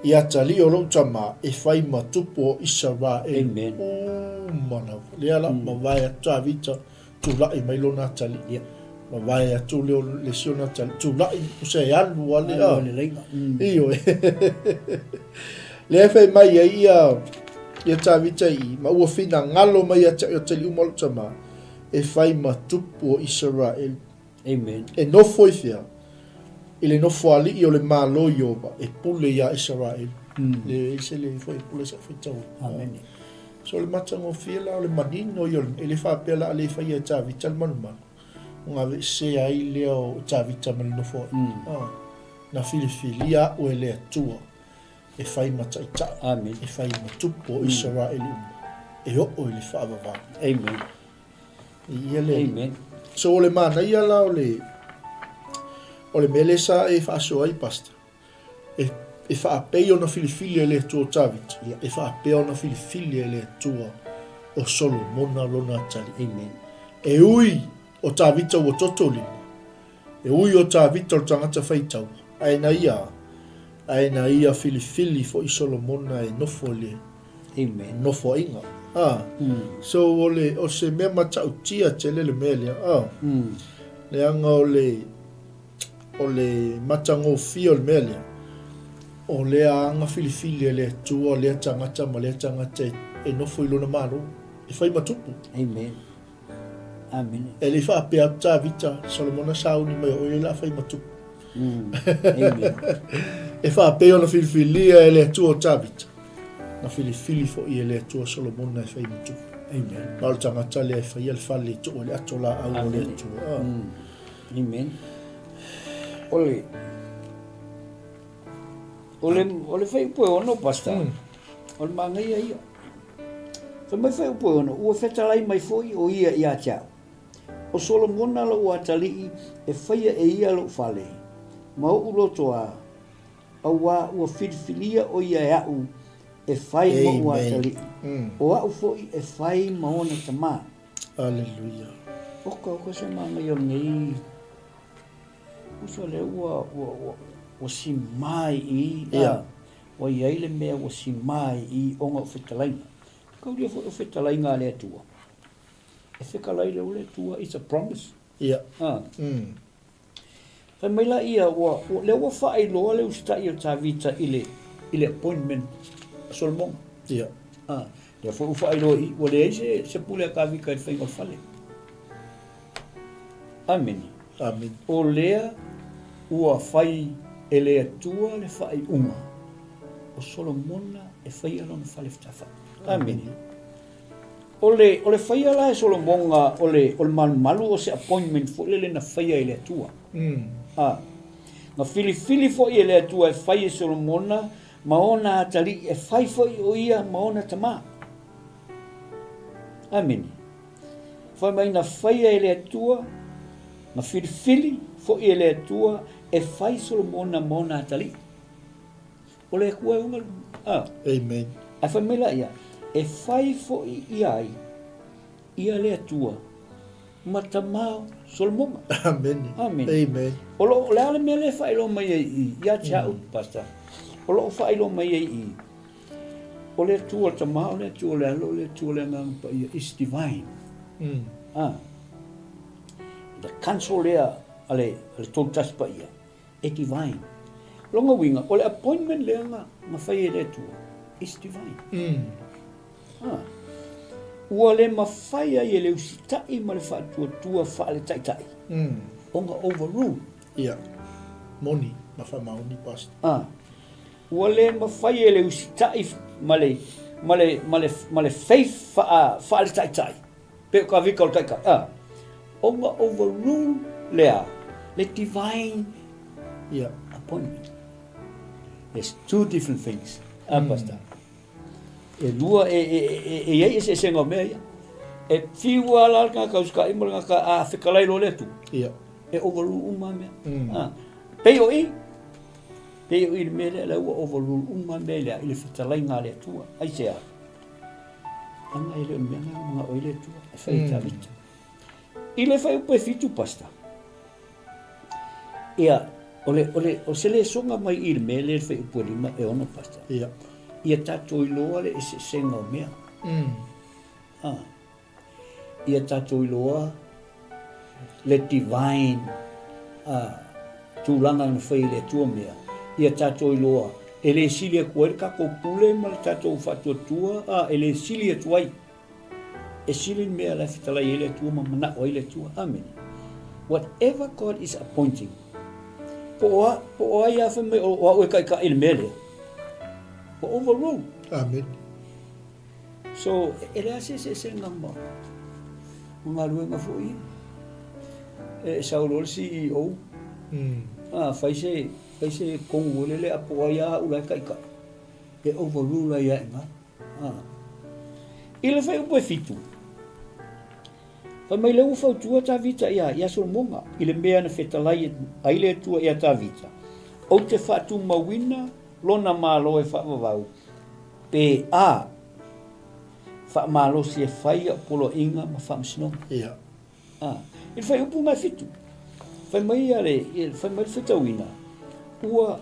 I atalii o lou tama e fai ma tupu o Isaraelu Amen. uma lava. Lea la, mavae atu Tavita, tulai mai lona atalii. Ia. Mavae atu lea o le isi ona atalii, tulai, usa e alu a le, Alu a. a le laiga. Ioe. Lea e fai mai ai ia, ia Tavita i i, ma ua finagalo mai ia te au i atalii uma o lou tama, e fai ma tupu o Isaraelu. Amen. E nofo i fea? I le nofoalii o le Malo Ieova e pule iā Isaraelu. Le e se le foi e pule sa faitau. Amen. So le matagofie la o le manino ia o le, e le faapea la a le faia e Tavita le malumalu, ona aveesea ai lea o Tavita ma le nofoalii. Ah, na filifilia au e le Atua e fai ma taitai, Amen. e fai ma tupu o Isaraelu uma, e oo i le faavavau. Amen. Ia le Amen. So o le manaia la o le o le mea lea sa e faasoa ai pastor. E e faapei ona filifili e le Atua o Tavita. Ia. E faapea ona filifili e le Atua o Solomona lona atalii. Amen. E ui o Tavita ua toto lima. E ui o Tavita o le tagata faitaua, ae na ia, ae na ia filifili foi Solomona e nofo i le Amen. nofoaiga. A. So o le, o se mea matautia tele le mea lea. A. Leaga o le, o le matagofie o le mea lea, o lea aga filifili e le Atua lea tagata ma lea tagata e, e nofo i lona Malo, e fai ma tupu. Amen. Amene. E le i faapea atu Tavita, Solomona sauni mai o oe la fai ma tupu. Amen. E faapea ona filifilia e le Atua o Tavita, na filifili foi e le Atua Solomona e fai ma tupu. Amen. Ma o le tagata lea e faia le fale i tuu ai le ato laau o le Atua. Ah. Amen. O le O le o le fuaiupu e ono, Pastor. O le manaia ia. Fai mai fuaiupu e ono, ua fetalai mai foi o ia ia te au. O Solomona lou atalii e faia e ia lou fale, ma oʻu loto a, auā ua filifilia o ia e aʻu e fai moʻu atalii, o aʻu foi e fai ma ona tamā. Aleluia. Oka, oka se manaia o lenei uso lea ua, ua, ua, ua simā i i, Ia. Ua i ai le mea ua simā i i ona o fetalaiga. Kaulia foi o fetalaiga a le Atua. E fekalai lea o le Atua, it's a promise. Ia. Ah. Fai mai la ia, ua, ua, lea ua faailoa le usitai o Tavita i le, i le appointment a Solomona. Ia. Ah. Lea foi ua faailoa i, ua leai se, se pule a Tavita i le faiga o le fale. Amene. Amene. O lea ua fai. E le Atua le faaiuga o Solomona e faia lona fale fetafai. Amene. O le, o le faia la e Solomona o le, o le malumalu o se appointment foi lele na faia e le Atua. Mm. Ah. Na filifili foi e le Atua e fai e Solomona ma ona atalii e fai foi o ia ma ona tamā. Amene. Fai mai na faia e le Atua, na filifili foi e le Atua e fai Solomona ma ona atalii. O le Atua e ona a. Amen. Ae fai mai la ia, e fai foi ia ai ia le Atua ma tamā Solomona. Amen. Amen. Amen. O lo o le a le mea lea e faailoa mai ai i ia te au, mm. Pastor. O lo o faailoa mai ai i O le Atua le Tama, o le Atua le Alo, o le Atua le Agaga Paia is divine. Mm. Ah. The council lea a le, a le Tolutasi Paia, e divine. Longa uiga, o le appointment lea na, na fai e le Atua, is divine. Mm. Ah. Ua le mafai ai e le usita'i ma le faatuatua faaletaitai mm. ona overrule. Ia. Moni, ma faamaoni, Pastor. Ah. Ua le mafai e le usitai ma le, ma le, ma le, ma le faith faa, faaletaitai, pei o Kavika o le taitai, a, ona overrule le a? Le divine yeah. appointment. There's two different things. A, mm. Pastor. E lua, e, e, e, e, e iai eseesega o mea ia. E whiu a la le tagata usitai ma le tagata a fetalai loa le Atua. Yeah. E overrule uma mea. Mm. A, pei o i, Pei o i le mea lea, lea ua overrule uma mea lea i le fetalaiga a le Atua. Aisea? Leaga e le o le mea lena na manao ai le Atua e fai e Tavita. I le fuaiupu e fitu, Pastor, ia, o le, o le, o se lesoga mai i le mea lea i le fuaiupu e lima, e ono, Pastor. Ia. Ia tatou iloa le eseesega o mea. Mm. Ah. Ia tatou iloa le divine tulaga na fai e le Atua mea, ia tatou iloa e le sili atu ai le tatou pule ma le tatou faatuatua, a, e le sili atu ai. E sili le mea la e fetalai ai le Atua ma manao ai le Atua. Amene. Whatever God is appointing, po o, a, po o ai a fai mai o, o au e taitai i le mea lea, ua overrule. Amene. So, e leai se eseesega ma, ma galuega foi ia. E sau loa le CEO, mm. ah, fai se, fai se kongu foi lele a po o ai a au la e taitai. E overrule ai a i ina. Ah. I le fuaiupu e fitu, fai mai lea ua fautua Tavita ia, ia Solomona i le mea na fetalai ai le Atua ia Tavita, ou te faatumauina lona Malo e faavavau, Pe a faamalosi e fai au poloaiga ma faamasinoga. Ia. A. I le fuaiupu mai fitu, fai mai ia le, fai mai le faitauina, ua,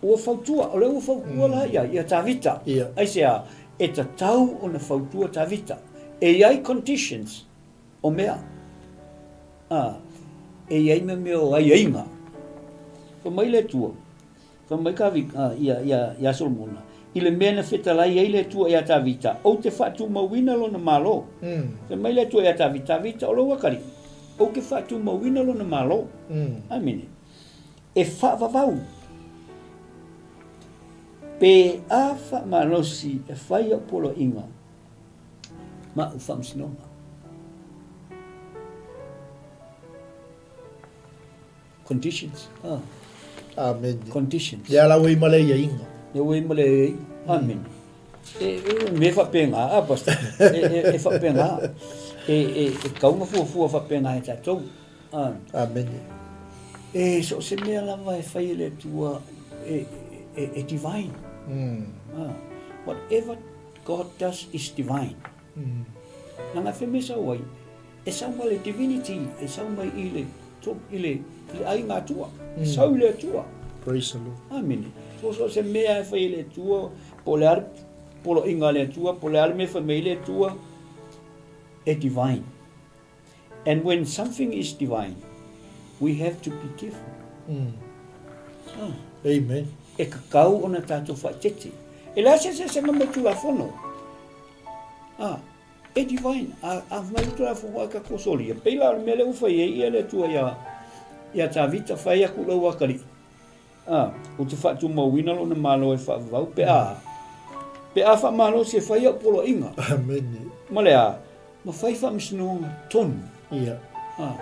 ua fautua, o lea ua fautua mm. la ia, ia Tavita. Ia. Aisea, e tatau ona fautua Tavita. E i ai conditions o mea. A, e i ai mea mea o aiaiga. Fai mai le Atua, Fai mai Tavita, ia, ia, ia Solomona, i le mea na fetalai ai le Atua ia Tavita, ou te faatumauina lona malo. Mm. Fai mai le Atua ia Tavita, Tavita, o lou atalii, ou te faatumauina lona malo. Mm. Amene. E faavavau pe a faamalosi e fai au poloaiga ma au faamasinoga. Conditions. Ah. Amen. Conditions. Lea la ua i ma le aiaiga. Lea ua i ma le aiaiga. Amen. E, e, me faapena, a pastor. E, e, e faapena. E, e, e tatau ona fuafua faapena e tatou. Ah. Amen. E so o se mea lava e fai e le Atua e, e, e divine. Mm. Ah. Whatever God does is divine. Mm. Leaga e fai mai sau ai, E sau mai le divinity, e sau mai i le, i le, i le aiga Atua. E sau i le Atua. Praise the Lord. Amene. So, so se mea e fai e le Atua, po o le a le poloaiga a le Atua, po o le a le mea e fai mai ai le Atua, e divine. And when something is divine, we have to be careful. Mm. Ah. Amen. E tatau ona tatou faaeteete. E leai se eseesega ma le Tulafono. Ah. E divine, a, a mai le Tulafono a tatou solia, pei la o le mea lea ua fai ai ia le Atua ia, ia Tavita, fai atu lau atalii. A, ou te faatumauina lona Malo e faavavau pe a, pe a faamalosi e fai au poloaiga. Amene. Ma le a, ma fai faamasinoga tonu. Ia. A,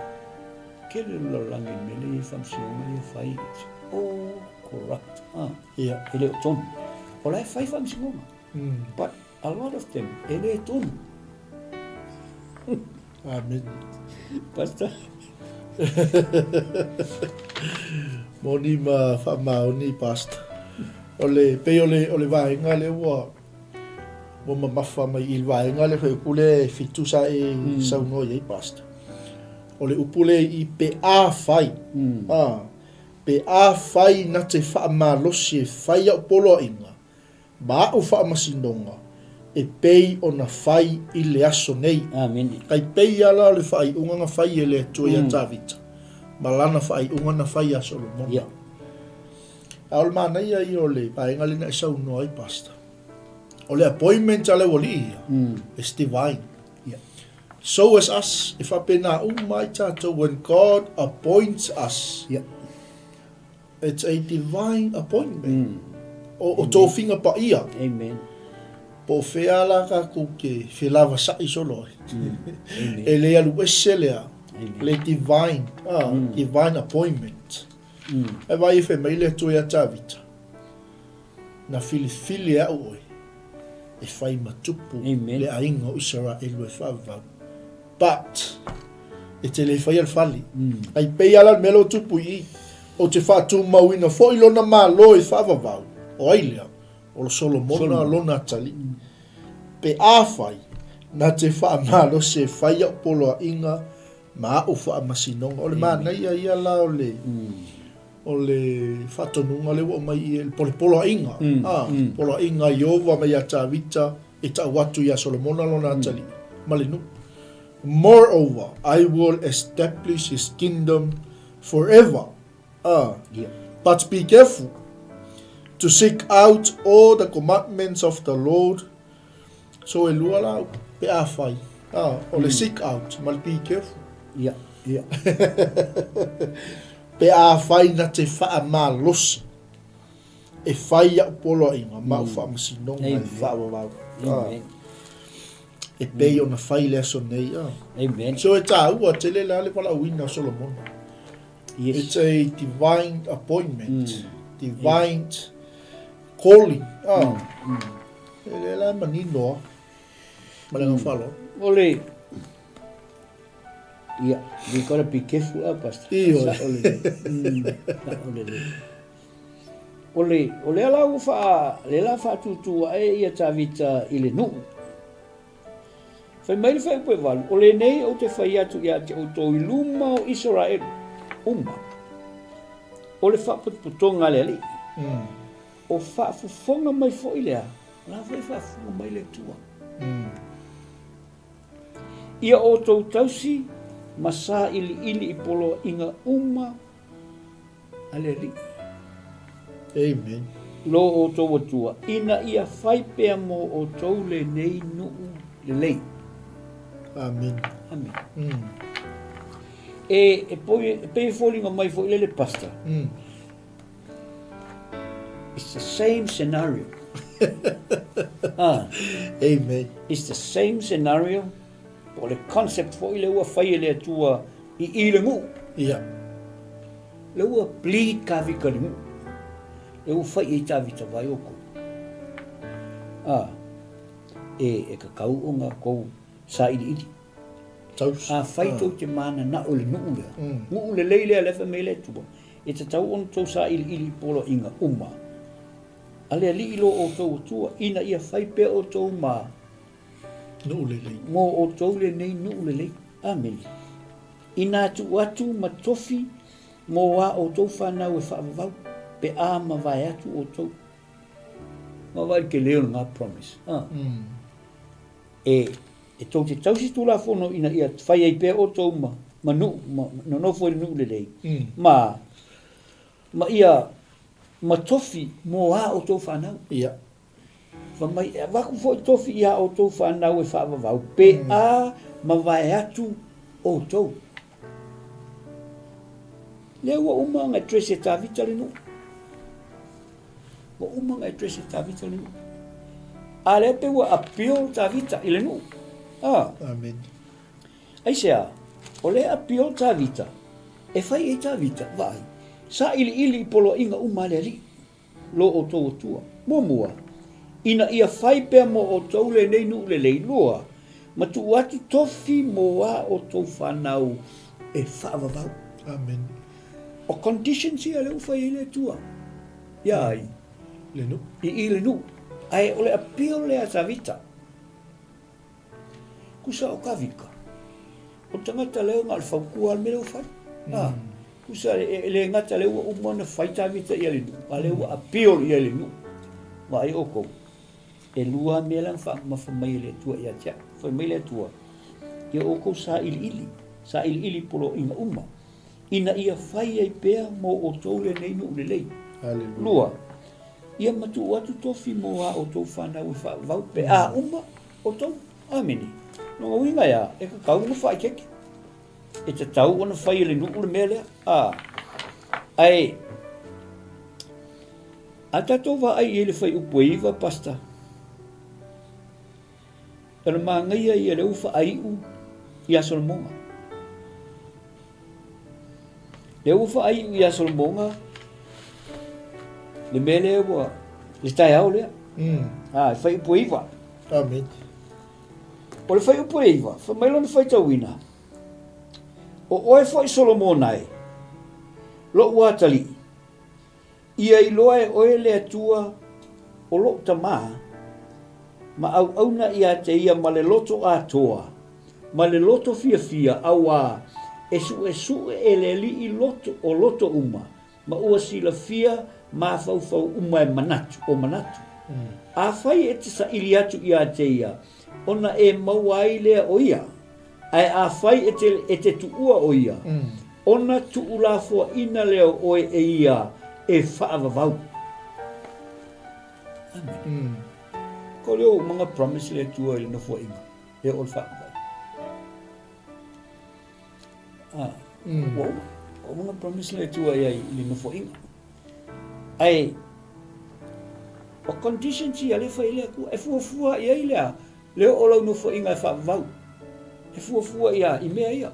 tele le lalolagi i le mea lea i ai faamasinoga ia e fai, it's all corrupt. A, Ia. e le o tonu. O la e fai faamasinoga. But a lot of them, e le tonu. Amen. Pastor. Moni ma faamaoni, Pastor. O le, pei o le, o le vaega lea ua, ua mamafa mai i le vaega lea whai upu le fitu sa e mm. saunoa i ai, Pastor. O le upu le i pe a whai. Mm. Ah, pe a whai na te whaamalosi e whai au poloainga. Ma aʻu faamasinoga e pei ona fai i le aso nei. Amene. Kai pei ia la o le faaiuga na fai e le Atua ia Tavita, ma lana faaiuga na fai ia Solomona. Ia. A o le manaia ia o le vaega lena e saunoa ai, Pastor. O le appointment a le aualii ia, is divine. Ia. So as us, e faapena uma ai tatou, when God appoints us, Ia. It's a divine appointment. O, o tofiga paia. Amen. Po o fea la tatou te felavasaʻi solo ai. Amen. E le alu ese lea, Amen. le divine, ah, divine appointment. E vaai e fai mai le Atua ia Tavita, na filifili e au oe e fai ma tupu Amen. le aiga o Isaraelu e faavavau. But, e te le faia le fale. Ai pei lava la le mea lea ua tupu i i, ou te faatumauina foi lona Malo e faavavau, o ai lea? O Solomona lona atalii. Pe afai, na te faamalosi e fai au poloaiga ma au faamasinoga. O le manaia ia la o le, o le faatonuga lea ua aumai i i, le poloaiga, a, poloaiga a Ieova mai ia Tavita, e tau atu iā Solomona lona atalii ma le nuu. Moreover, I will establish his kingdom forever. Ah. Yeah. But be careful to seek out all the commandments of the Lord. So e lua la pe a fai. Ah, o le seek out ma le be careful. Yeah, yeah. Pe a fai na te whaamalosi. E whai au poloaiga ma au faamasinoga e faavavau. Amen. E pei ona fai le aso nei. Ah. Amen. So e tāua tele la le valaauina o Solomona. Yes. It's a divine appointment. Divine calling. Ah. E le la manino ah. Ma le mm. falo. O le Yeah, we gotta be careful, ah, Pastor. Ioe. Sa o le le. Sa o le le. O le, o lea la ua faa, lea la faatūtū ae ia Tavita i le nuu. Fai mai le fuaiupu e valu, o lenei ou te fai atu ia te outou i luma o Isaraelu uma, o le faapotopotoga a le Alii, Mm. o faafofoga mai foi lea, o la foi e faafofoga mai le Atua. Mm. Ia outou tausi ma sailiili i poloaiga uma a le Alii. Amen. Lo outou Atua, ina ia fai pea mo outou lenei nuu lelei. Amen. Amen. Mm. E, e, poi, e pei e foliga mai foi lele pastor. Mm. It's the same scenario. ah. Amen. It's the same scenario. Po o le concept foi lea ua fai e le Atua i i le nuu. Ia. Lea ua bleed Tavita le nuu. Lea ua fai i ai Tavita vai o kou. Ah. E, e tatau ona tou sailiili. Tausi. Afai tou te mananao i le nuu lea. Nuu lelei lea lea fai mai le Atua. E tatau ona tou sailiili i poloaiga uma a le Alii lo outou Atua, ina ia fai pea outou ma Nuu lelei. Mo outou lenei nuu lelei. Amene. Inā tuu atu ma tofi mo a outou whanau e whaavavau, pe a mavae atu outou. Mavae le tele o lena promise. Ah. Mm. E, e tou te tausi Tulafono ina ia whai ai pea outou ma, ma nuu, ma nonofo i le nuu lelei. Ma, ma ia, ma tofi mo a outou whanau. Ia. Fai mai, E avatu foi tofi i a outou fanau e faavavau, pe a mavae atu outou. Lea ua uma ona address e Tavita le nuu. Ua uma ona address e Tavita le nuu. A lea pei ua appeal Tavita i le nuu. Ah. Amen. Aisea? O lea e appeal Tavita, e fai ai Tavita, vaai, sailiili i poloaiga uma a le Alii, lo outou Atua. Muamua, ina ia fai pea mo outou lenei nuu lelei. Lua, ma tuu atu tofi mo a outou fanau e faavavau. Amen. O conditions ia lea ua fai ai le Atua ia ai? Le nuu. I i le nuu. Ae o le appeal lea a Tavita. Tusa o Tavita, o le tagata lea na o le fautua lava le mea lea ua fai. Mm. Tusa e le gata lea ua uma ona fai Tavita ia le nuu, a lea ua appeal ia le nuu. Vaai outou, e lua mea la na faamamafa mai e le Atua ia te au. Fai mai le Atua, ia outou sailiili, sailiili poloaiga uma. ina ia fai ai pea mo outou lenei nuu lelei. Lua, ia matuu atu tofi mo a outou fanau e faavavau pe a uma outou. Amene. Lona uiga e a? E tatau ona faaeteete. E tatau ona fai e le nuu le mea lea. A. Ae, a tatou vaai i ai le fuaiupu e 9, Pastor, O le manaia ia lea ua faaiu ia Solomona. Lea ua faaiu ia Solomona le mea lea ua le taeao lea. Mm. Ah, e fuaiupu e 9. Amen. O le fuaiupu e 9, fai mai lona faitauina. O oe foi Solomona e, lo'u atalii, Ia iloa e oe le Atua o lou tamā, ma auauna ia te ia ma le loto atoa, ma le loto fiafia, auā, e suʻesuʻe e le Alii loto o loto uma, ma ua silafia mafaufau uma e manatu, o manatu. Afai e te saili atu ia te ia, ona e maua ai lea o ia, Ae afai e te, e te tuua o ia, ona tuulafoaina lea o oe e ia e faavavau. Amen. Mm. Ko leo umanga promise le Atua i le nofoaiga, e o le faavavau. Ah, mm. ua uma. Ua umanga promise le Atua i ai i le nofoaiga. Ae, o conditions ia le fai le Atua, e fuafua i ai lea, Le oo lau nofoaiga e faavavau, e fuafua ia i mea ia.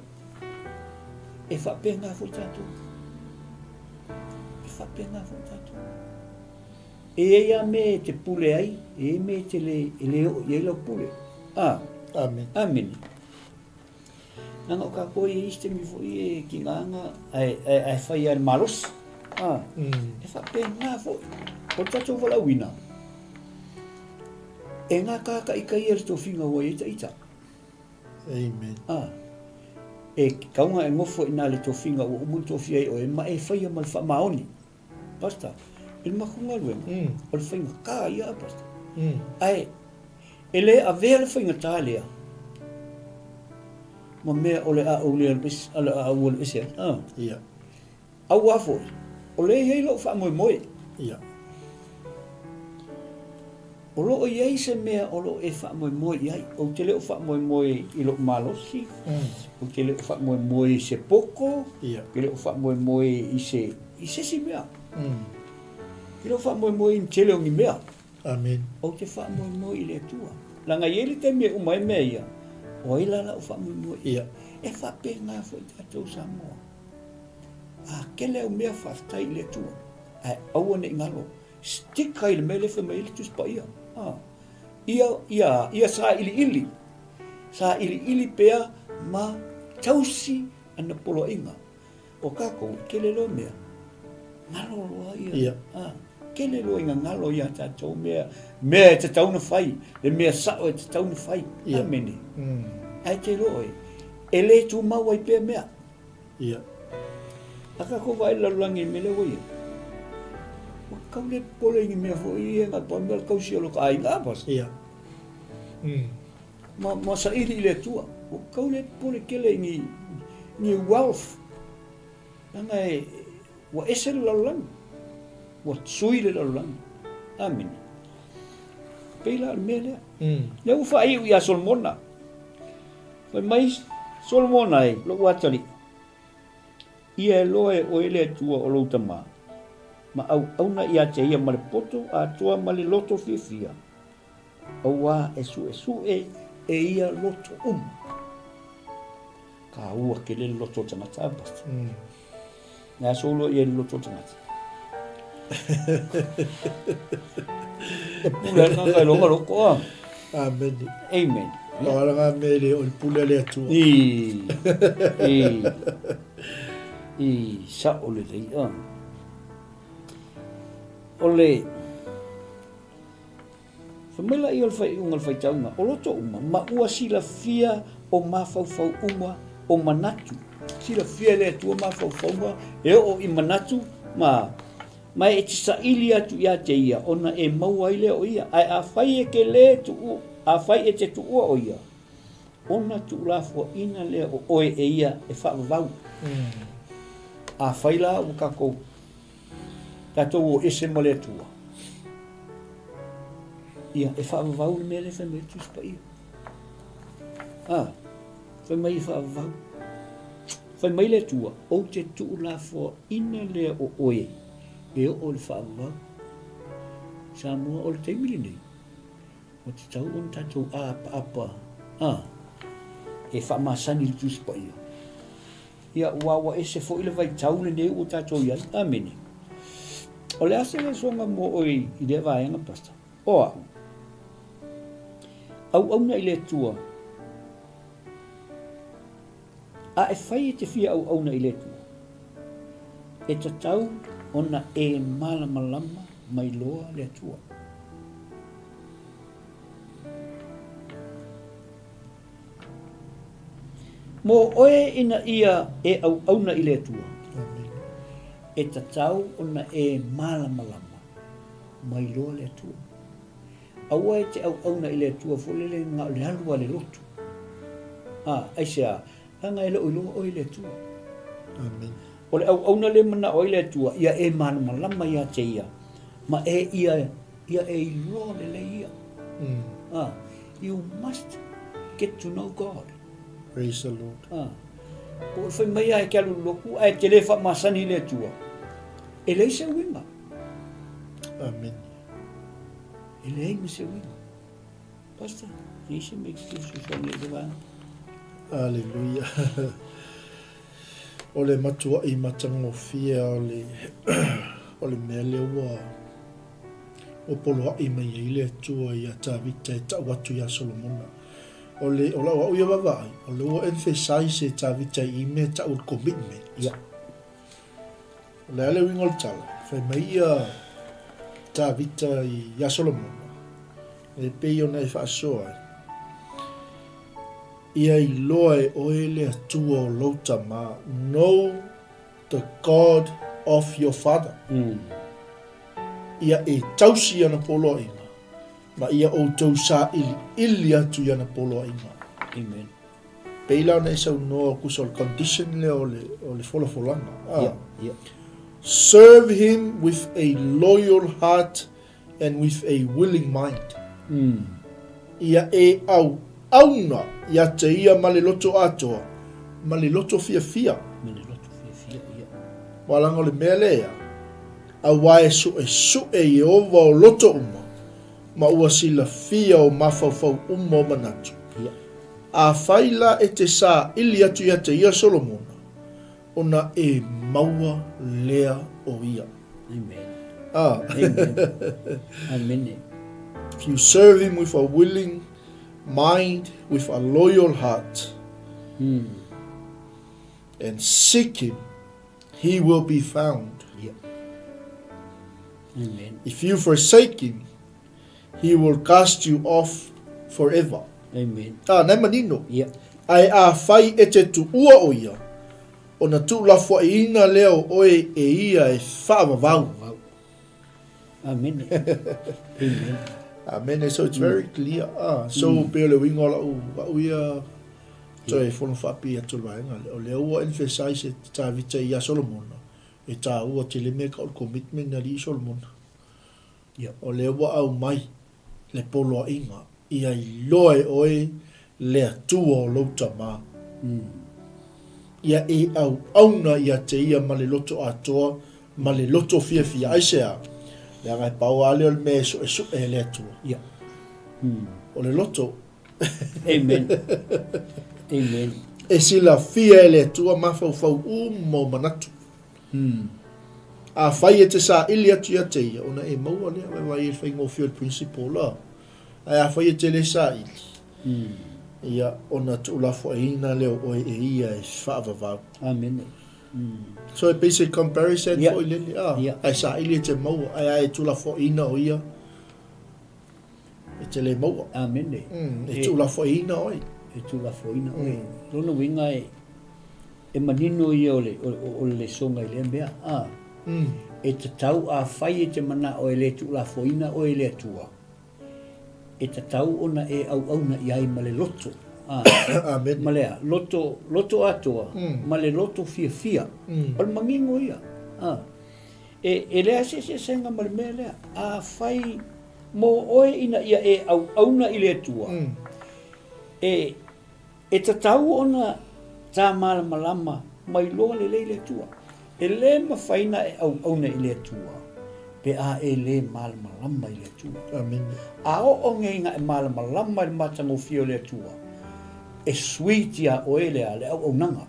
E faapena foi tatou. E faapena foi tatou. E i ai lava mea e te pule ai, e i ai mea e te le, e le oo i ai lau pule. A. Amen. Amene. Leaga o kākou e i ai isi taimi foi e tigaga ae, ae, ae fai lava i le malosi. A. Mm. E faapena foi. O le tatou valaauina, E ngā kākaʻikaia le tofiga ua i ai ta ita. Amen. A, e kaunga e ngofo i nā le tofiga ua uma ona tofia ai oe, ma e whaia ma le whaamaoni. Pastor, i le matou galuega, mm. o le faigata ia, Pastor. Mm. Ae, e le avea le faigata lea, ma mea o le a ou le alu ese, o le a ou alu ese ai. Ah. Yeah. Auā foi, o lea e i ai lou faamoemoe. Ia. O lo o i ai se mea o lo o e faamoemoe i ai. Ou te le o faamoemoe i lou malosi, mm. ou te le o faamoemoe i se poto, Ia. ou te le o faamoemoe i se, i se isi mea. Mm. Ou te le o faamoemoe i ni tele o ni mea. Amen. Ou te faamoemoe i le Atua. Leaga e i ai le taimi e uma ai mea ia, o ai la lau faamoemoe? Ia. E faapena foi tatou Samoa. A kele au mea faafetai i le Atua, ae aua ne i galo, stick ai i le mea lea e fai mai ai le Tusi Paia. A, ia, ia, ia sailiili, sailiili pea ma tausi ana poloaiga. O kākou, e kele loa mea, galo loa ia. Ia. A, kele loa ina galo ia tātou mea, mea e tatau ona fai, le mea sao e tatau ona fai. Ia. Amene. Mm. Ae te iloa oe, e le tumau ai pea mea. Ia. A kākou vaai i le lalolagi i le mea lea ua i ai, ua kau le popole i ni mea foi ia na pau mea o le tausi o lo ta aiga, a Pastor? Ia. Mm. Ma, ma saili i le Atua. Ua kau le popole tele i ni, ni wealth. Leaga e, ua ese le lalolagi. Ua sui le lalolagi. Amene. Pei la o le mea lea. Mm. Lea ua faaiu ia Solomona. Fai mai Solomona e, lou atalii, ia e loa e oe le Atua o lou tamā. Ma auauna ia te ia ma le poto atoa ma le loto fiafia, auā e suesue e ia loto uma. Kāua tele le loto o le tagata, a Pastor? Mm. Le a solo i ai le loto o le tagata? E pule ai le tagata i longa loko, a? Amen. Amen. O ala ngā mea le o le pule a le Atua. I, i, i, sa'o lelei, a. O le, Fai mai laia o le faaiuga o le faitauga, o loto uma, ma ua silafia o mafaufau uma o manatu. Silafia e le Atua mafaufauga e oo i manatu ma ma e te saili atu ia te ia ona e maua ai lea o ia. Ae afai e te lē tuu, afai e te tuua o ia, ona tuulafoaina lea o oe e ia e faavavau. Afai la ua tatou Tatou o ese ma le Atua. Ia, e faavavau le mea lea fai mai le Tusi Paia. Ah, fai mai e faavavau. Fai mai le Atua, ou te tuulafoaina lea o oe e oo i le faavavau. Samoa, o le taimi lenei, ua tatau ona tatou apaapa, ah, e faamasani i le Tusi Paia. Ia, aua ua ese foi le vaitau lenei ua tatou i ai. Amene. O le a se lesoga mo oe i lea vaega, Pastor? O au. Auauna i le Atua. A e fai e te fia auauna i le Atua, e tatau ona e malamalama mai loa le Atua. Mo oe ina ia e auauna i le Atua, e tatau ona e malamalama mai loa le Atua. Aua e te auauna i le Atua foi lele na o le alu a le lotu. A, aisea? Leaga e le o iloa oe i le Atua. Amen. O le auauna lea e manao ai le Atua, ia e malamalama ia te Ia, ma e ia, ia e iloa lelei Ia. Mm. Ah, you must get to know God. Praise the Lord. Ah. Po o le fai mai lava e te alu i le lotu, ae te le faamasani i le Atua, e leai se uiga. Amen. E leai ma se uiga. Pastor, e i ai se mea e te fia fesoasoani ai i le vaega? Aleluia. O le matuaʻi matagofie o le o le mea lea ua ua poloaʻi mai ai le Atua iā Tavita e tau atu iā Solomona. O le o lau au ia vaavaai, o lea ua emphasize e Tavita i i mea e tau o le commitment. Ia. O le a le uiga o le tala? Fai mai ia Tavita iā Solomona, e pei ona e faasoa ai, Ia iloa e oe le Atua o lou tama, know the God of your father. Ia e tausi i ana poloaiga, ma ia outou sailiili atu i ana poloaiga. Amen. Pei la ona e saunoa kusa o le condition lea o le, o le folafolaga. Ah. Yeah, yeah. Serve him with a loyal heart and with a willing mind. Ia e auauna ia te ia ma le loto atoa, ma le loto fiafia. Ma le loto fiafia, ia. Ua leaga o le mea lea, auā e suʻesuʻe Ieova o loto uma, ma ua silafia o mafaufau uma o manatu. Ia. Afai la e te saili atu ia te ia Solomona, ona e maua lea o ia. Amen. Ah. Amen. Amen. If you serve him with a willing mind, with a loyal heart, and seek him, he will be found. Yeah. Amen. If you forsake him, he will cast you off forever. Amen. Ah, nai manino. Yeah. Ae afai e te tuua o ia, ona tuulafoaiina lea o oe e ia e faavavau. Faavavau. Amene. Amen. Amene. So it's very clear. Ah, so mm. pei o le uiga o lau, au ia toe fono faapipii atu le vaega lea. O lea ua emphasize e Tavita ia Solomona, e tāua tele mea ka o le commitment a alii Solomona. Ia. O lea ua aumai le poloaiga ia iloa e oe le Atua o lou tama. Ia e auauna ia te ia ma le loto atoa Ma le loto fiafia. Aisea? Leaga e pau lava lea o le mea e suesue e le Atua. Ia. O le loto. Amen. Amen. E silafia e le Atua mafaufau uma o manatu. Afai e te saili atu ia te ia, ona e maua lea, vaivai e faigofie o le principle la. Ae afai e te le saili, ia, ona tuulafoaiina lea o oe e ia e faavavau. Amen. So e pei se comparison foi lele, a, ae saili e te maua, ae a e tuulafoaiina o ia, E te le maua. Amene. E tuulafoaiina oe. E tuulafoaiina oe. Lona uiga e, e manino ia o le, o, o le lesoga i lea mea. A, E tatau afai e te manao e le tuulafoaiina oe e le Atua, e tatau ona e auauna i ai ma le loto. A, Amene. Ma le a? Loto, loto atoa, ma le loto fiafia. O le manino ia. A, e, e leai se eseesega ma le mea lea. Afai Mo oe ina ia e auauna i le Atua, e, e tatau ona tā malamalama ma iloa lelei le Atua. E lē mafai na e auauna i le Atua pe a e lē malamalama i le Atua. Amene. A oo nei na e malamalama i le matagofie o le Atua, e sweet iā oe le a, le auaunaga.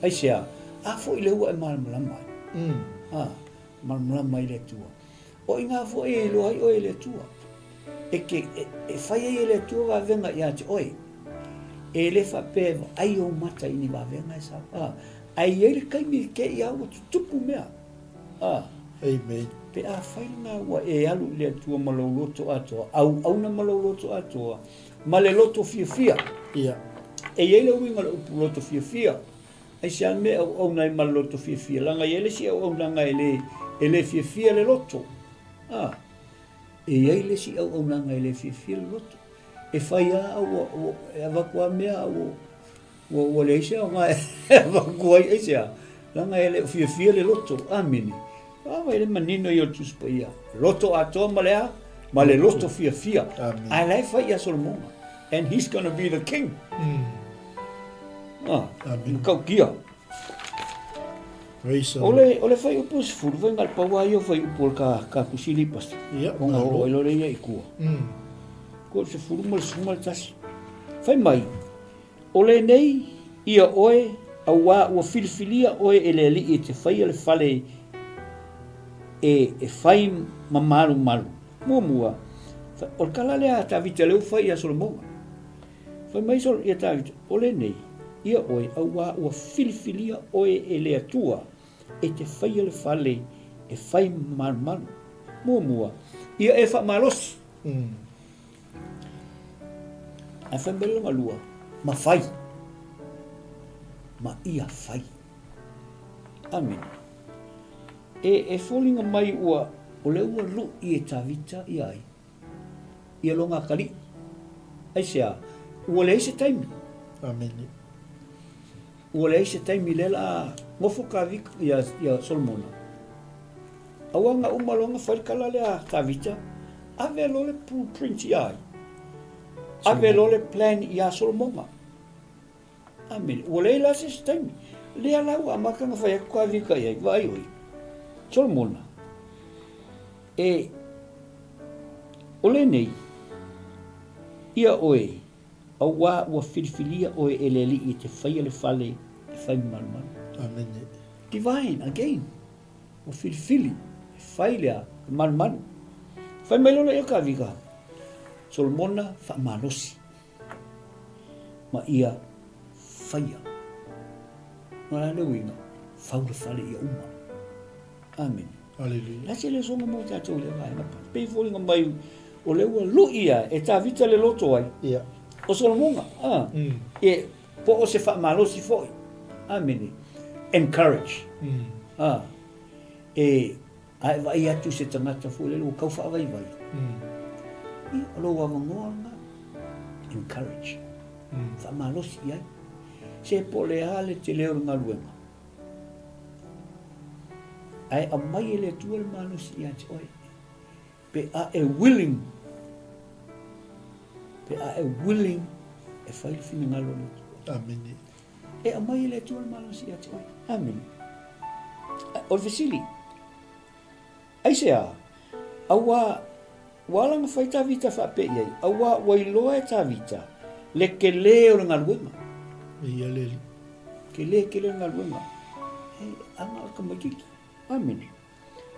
Aisea? A foi lea ua e malamalama ai. A, malamalama i le Atua. O i inā foi e iloa ai oe e le Atua. E ke, e, e fai ai e le Atua vavega iā te oe. E le faapea e vaai ou mata i ni vavega e sau. A, ae i ai le taimi e te i a ua tutupu mea. A. Amen. Pe afai lena ua e alu i le Atua ma lou loto atoa, auauna ma lou loto atoa, ma le loto fiafia. Ia. E i ai le uiga o le upu loto fiafia. Aisea le mea e auauna ai ma le loto fiafia? Leaga e i ai le isi auaunaga e le, e le fiafia le loto. A, e i ai le isi auaunaga e le fiafia le loto. E fai lava a ua, ua, e avatu lava mea a ua, ua, ua leai se aoga e avatu ai. Aisea? Leaga e le o fiafia le loto. Amene. A, vaai le manino ia o le Tusi Paia. Loto atoa ma le a? Ma le loto fiafia. Amene. Ae la e fai ia Solomona. And he's gonna be the king. Ah, Amene. matautia. Praise the O Lord. le, o le fuaiupu 10, fai mai le pau lava ia o fuaiupu o le ka, ka tusili pastor. Ia, Ona malo. oo ai loa lea ia i tua. Ko le 10 ma le 11. Fai mai, O lenei ia oe, auā ua filifilia oe e le Alii e te faia le fale e, e fai ma malumalu. Muamua, o le tala lea a Tavita lea ua fai ia Solomona. Fai mai Sol, ia Tavita, o lenei ia oe, auā ua filifilia oe e le Atua e te faia le fale e fai ma malumalu. Muamua, ia e faamalosi. Ae fai mai lona lua, ma fai. Ma ia fai. Amene. E, e foliga mai ua, o lea ua lu'i e Tavita ia ai, ia lona atalii. Aisea? Ua leai se taimi. Amene. Ua leai se taimi lea la nofo Tavita, ia, ia Solomona. Aua na uma loa ona fai le tala lea a Tavita, ave loa le blueprint ia ai. Ave loa le plan ia Solomona. Amene. Ua leai la se isi taimi. Lea la ua amata ona fai atu Tavita i ai, vaai oe, Solomona, e, o lenei, ia oe, auā ua filifilia oe e le Alii e te faia le fale e fai ma malumalu. Amene. Divine, again. Ua filifili, e fai lea, e malumalu. Fai mai loa lea Tavita, Solomona faamalosi, ma ia faia. O le a le uiga? Fau le fale ia uma. Amene. Aleluia. La se lesoga mo tatou i lea vaega pa. Pei foliga mai o lea ua lu'i ia e Tavita le loto ai. Ia. O Solomona, ah. E Po o se faamalosi foi. Amene. Encourage. A, e, a e vaai atu i se tagata foi lele ua tau faavaivai. Ia, o lou avanoa lena. Encourage. Faamalosi i ai. Se po o le a le tele o le galuega, ae aumai e le Atua le malosi ia te oe. Pe a e willing, pe a e willing e fai le finagalo o le Atua. Amene. E aumai e le Atua le malosi ia te oe. Amene. O le fesili, aisea? Auā, ua ala ona fai Tavita faapea i ai, auā ua iloa e Tavita le telē o le galuega. Ia le Alii. Telē tele le galuega. E ana o le tamaitiiti. Amene.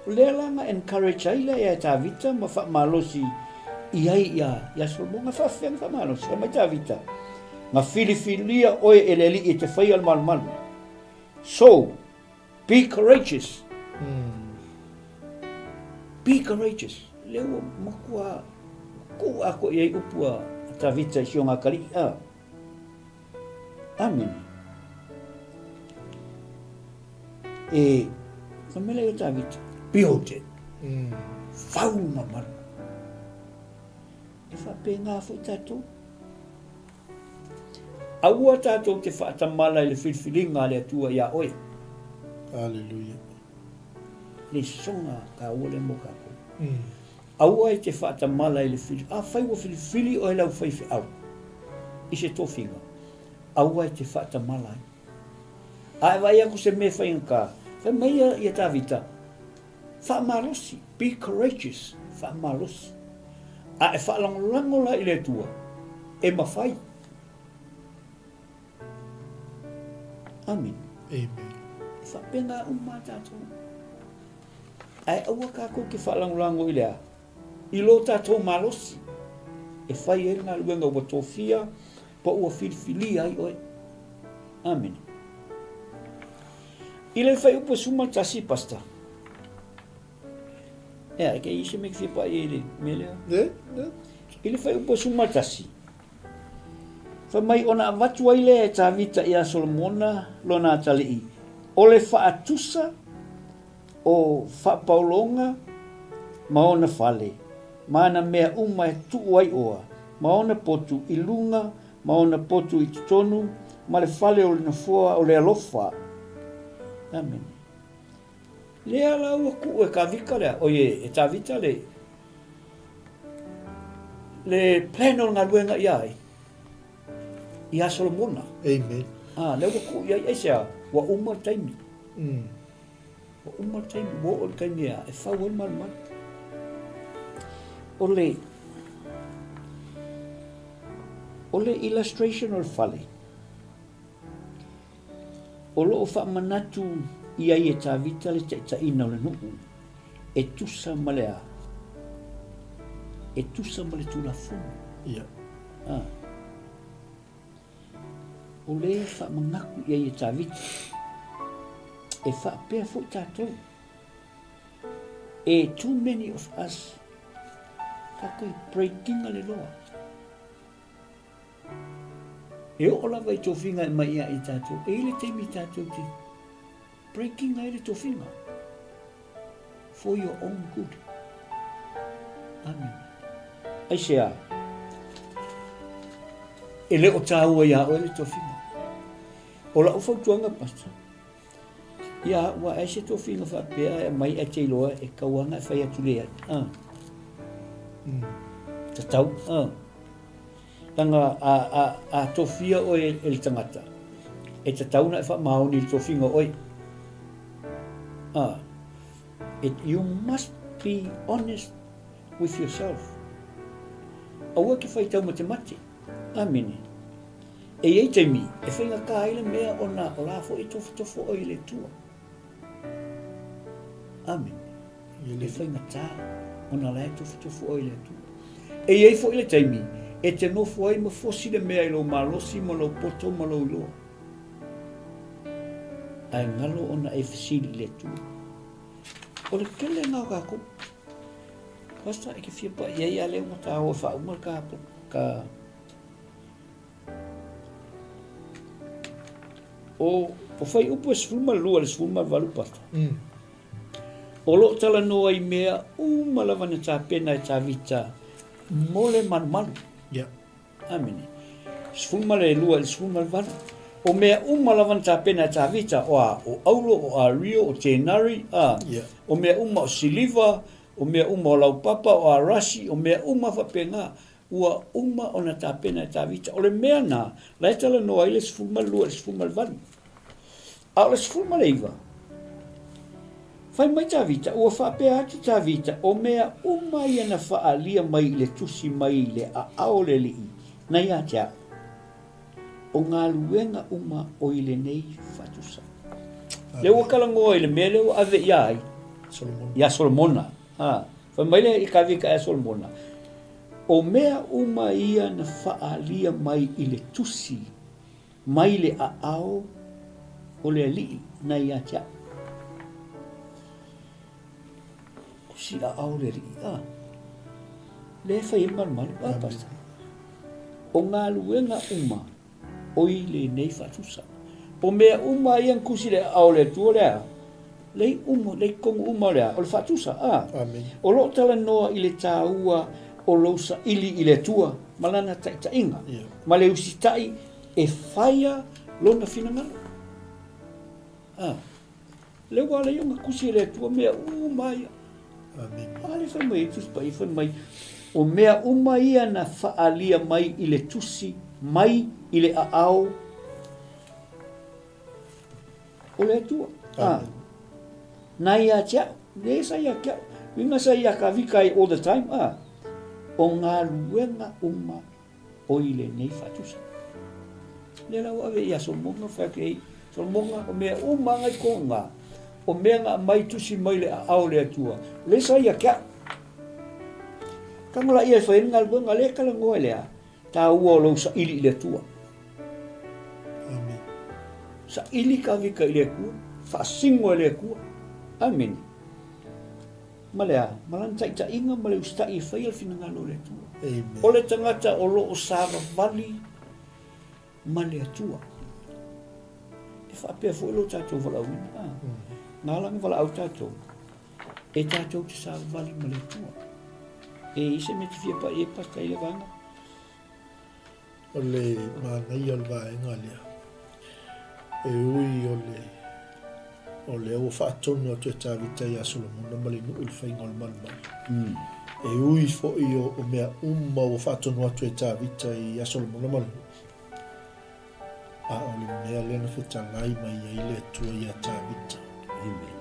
O lea la na encourage ai lea ia Tavita ma faamalosi i ai ia, ia Solomona. Faafefea na faamalosi? Fai mai Tavita, na filifilia oe e le Alii e te faia le malumalu. So, be courageous. Be courageous. Lea ua matua tuu atoa i ai upu a Tavita i si ona atalii. Ah. Amene. E, ka mele ia Tavita, build it. Fau mamalu. E faapena foi tatou. Aua tatou te faatamala i le filifiliga a le Atua iā oe. Aleluia. Le soga taua lea mo tatou. Aua e te faatamala i le fili, afai ua filifili oe lau faifeau i se tofiga, aua e te faatamala ai. A e vaai atu se mea faigata, fai mai ia, ia Tavita, faamalosi, be courageous, faamalosi. A e faalagolago la i le Atua, e mafai. Amene. Amen. E faapena uma a tatou. Ae aua tatou te faalagolago i le a? I lo tatou malosi e fai ai le galuega ua tofia po ua filifilia ai oe. Amene. I le fuaiupu e 11, Pastor. Ea, e ke i se mea ke fia paʻi ai i le mea lea? Ne, ne. I le fuaiupu e 11, fai mai ona avatu ai lea e Tavita iā Solomona lona atalii, o le faatusa o faapaologa ma ona fale, ma ana mea uma e tuu ai oa, ma ona potu i luga ma ona potu i totonu, ma le fale o le nofoa o le alofa. Amene. Lea la ua tuu e Tavita lea, oi e Tavita le, le plan o le galuega ia ai, ia Solomona. Amen. Ah, lea ua tuu i ai, aisea, ua uma le taimi. Ua uma le taimi, ua oo le taimi e, e fau ai le malumalu. O le, o le illustration o le fale, o lo o faamanatu i ai e Tavita le taitaiina o le nuu, e tusa ma le a? E tusa ma le Tulafono. Ia. Ah. O le faamanatu i ai e Tavita, e faapea foi tatou, e too many of us, tatou e breakinga le loa. E oo lava i tofiga e mai ia i tatou, e i le taimi tatou te breaking ai le tofiga. For your own good. Amen. Aisea? E le o tāua iā oe le tofiga. O lau fautuaga, Pastor, ia, ua ai se tofiga faapea e aumai ae te iloa e tatau lava ona e fai atu leai. Ah. Tatau. Ah. Leaga a, a, a tofia oe e le tagata, e tatau ona e faamaoni i le tofiga o oe. Ah. It, you must be honest with yourself. Aua e te whai taumatemate. Amene. E i ai taimi, e whaingatā ai le mea ona o la foi e tofotofo oe i le Atua. Amene. E whaingatā ona la e tofotofo oe i le Atua. E i ai foi le taimi, e te nofo ai ma fosi le mea i lou malosi ma lou poto ma lou iloa. Ae galo ona e fesili i le Atua. O le tele lena o tatou. Pastor, e te fia paʻi ai a lea ua ta o e faauma le ka, ka O, o fuaiupu e 12 i le 18, Pastor. O lo o talanoa i mea uma lava na tapena e Tavita mo le malumalu. Yeah. Amene. 12 i le 18. O mea uma lava na tapena e Tavita, o a, o auro, o ario, o tenari, a, Yeah. o mea uma o siliva, o mea uma o laupapa, o arasi, o mea uma faapena, ua uma ona tapena e Tavita. O le mea na, la e talanoa ai le 12 i le 18. A o le 19, Fai mai Tavita, ua faapea atu Tavita, o mea uma ia na faaalia mai i le tusi mai i le aao o le Alii na ia te au, o galuega uma o i lenei faatusa. Lea ua talanoa i le mea lea ua ave ia ai? Solomona. Ia Solomona. Ha. Fai mai le i Tavita ia Solomona, o mea uma ia na faaalia mai i le tusi mai le aao o le Alii na ia te au. Tusi aao o le Alii, a. Lea e fai ai le malumalu, a, Pastor. O galuega uma o i lenei faatusa. O mea uma ia na tusi le aao o le Atua le a? Lei uma, lei totonu uma o le a? O le faatusa, a. Amen. O lo o talanoa i le taua o lou saili i le Atua ma lana taitaiga, yeah. ma le usitai e faia lona finagalo. A. Lea ua ala ai ona tusi e le Atua mea uma ia. Amen. A lea fai mai ai Tusi Paia, fai mai, o mea uma ia na faaalia mai i le tusi mai i le aao o le Atua. A. Na ia te au, le sa ia te au, uiga sa ia kavika ai all the time, a. O galuega uma o i lenei faatusa. Lea la ua ave ia Solomona, fai atu i ai, Solomona, o mea uma lava i kou iga, o mea na aumai tusi mai le aao o le Atua, lea sa ia te au. Tago laia e fai ai le galuega, lea e talanoa i le a? Taua o lou saili i le Atua. Amen. Saili kavika i le Atua, faasino e le Atua. Amene. Ma le a? Ma lana taitaiga ma le usitai e faia le finagalo o le Atua. Amen. O le tagata o lo o savavali ma le Atua. E faapea foi lo tatou valaauina. Ah. Mm. Na ala ona valaau tatou, e tatou te savavali ma le Atua. E i se mea te fia pai e pasta i le vaega. O le manaia o le vaega lea, e ui o le o lea ua faatonu atu e Tavita iā Solomona ma le nuu i le faiga o le malumalu. E ui foi o, o mea uma ua faatonu atu e Tavita iā Solomona ma le nuu, a o le mea lea na fetalai mai ai le Atua iā Tavita. Amen.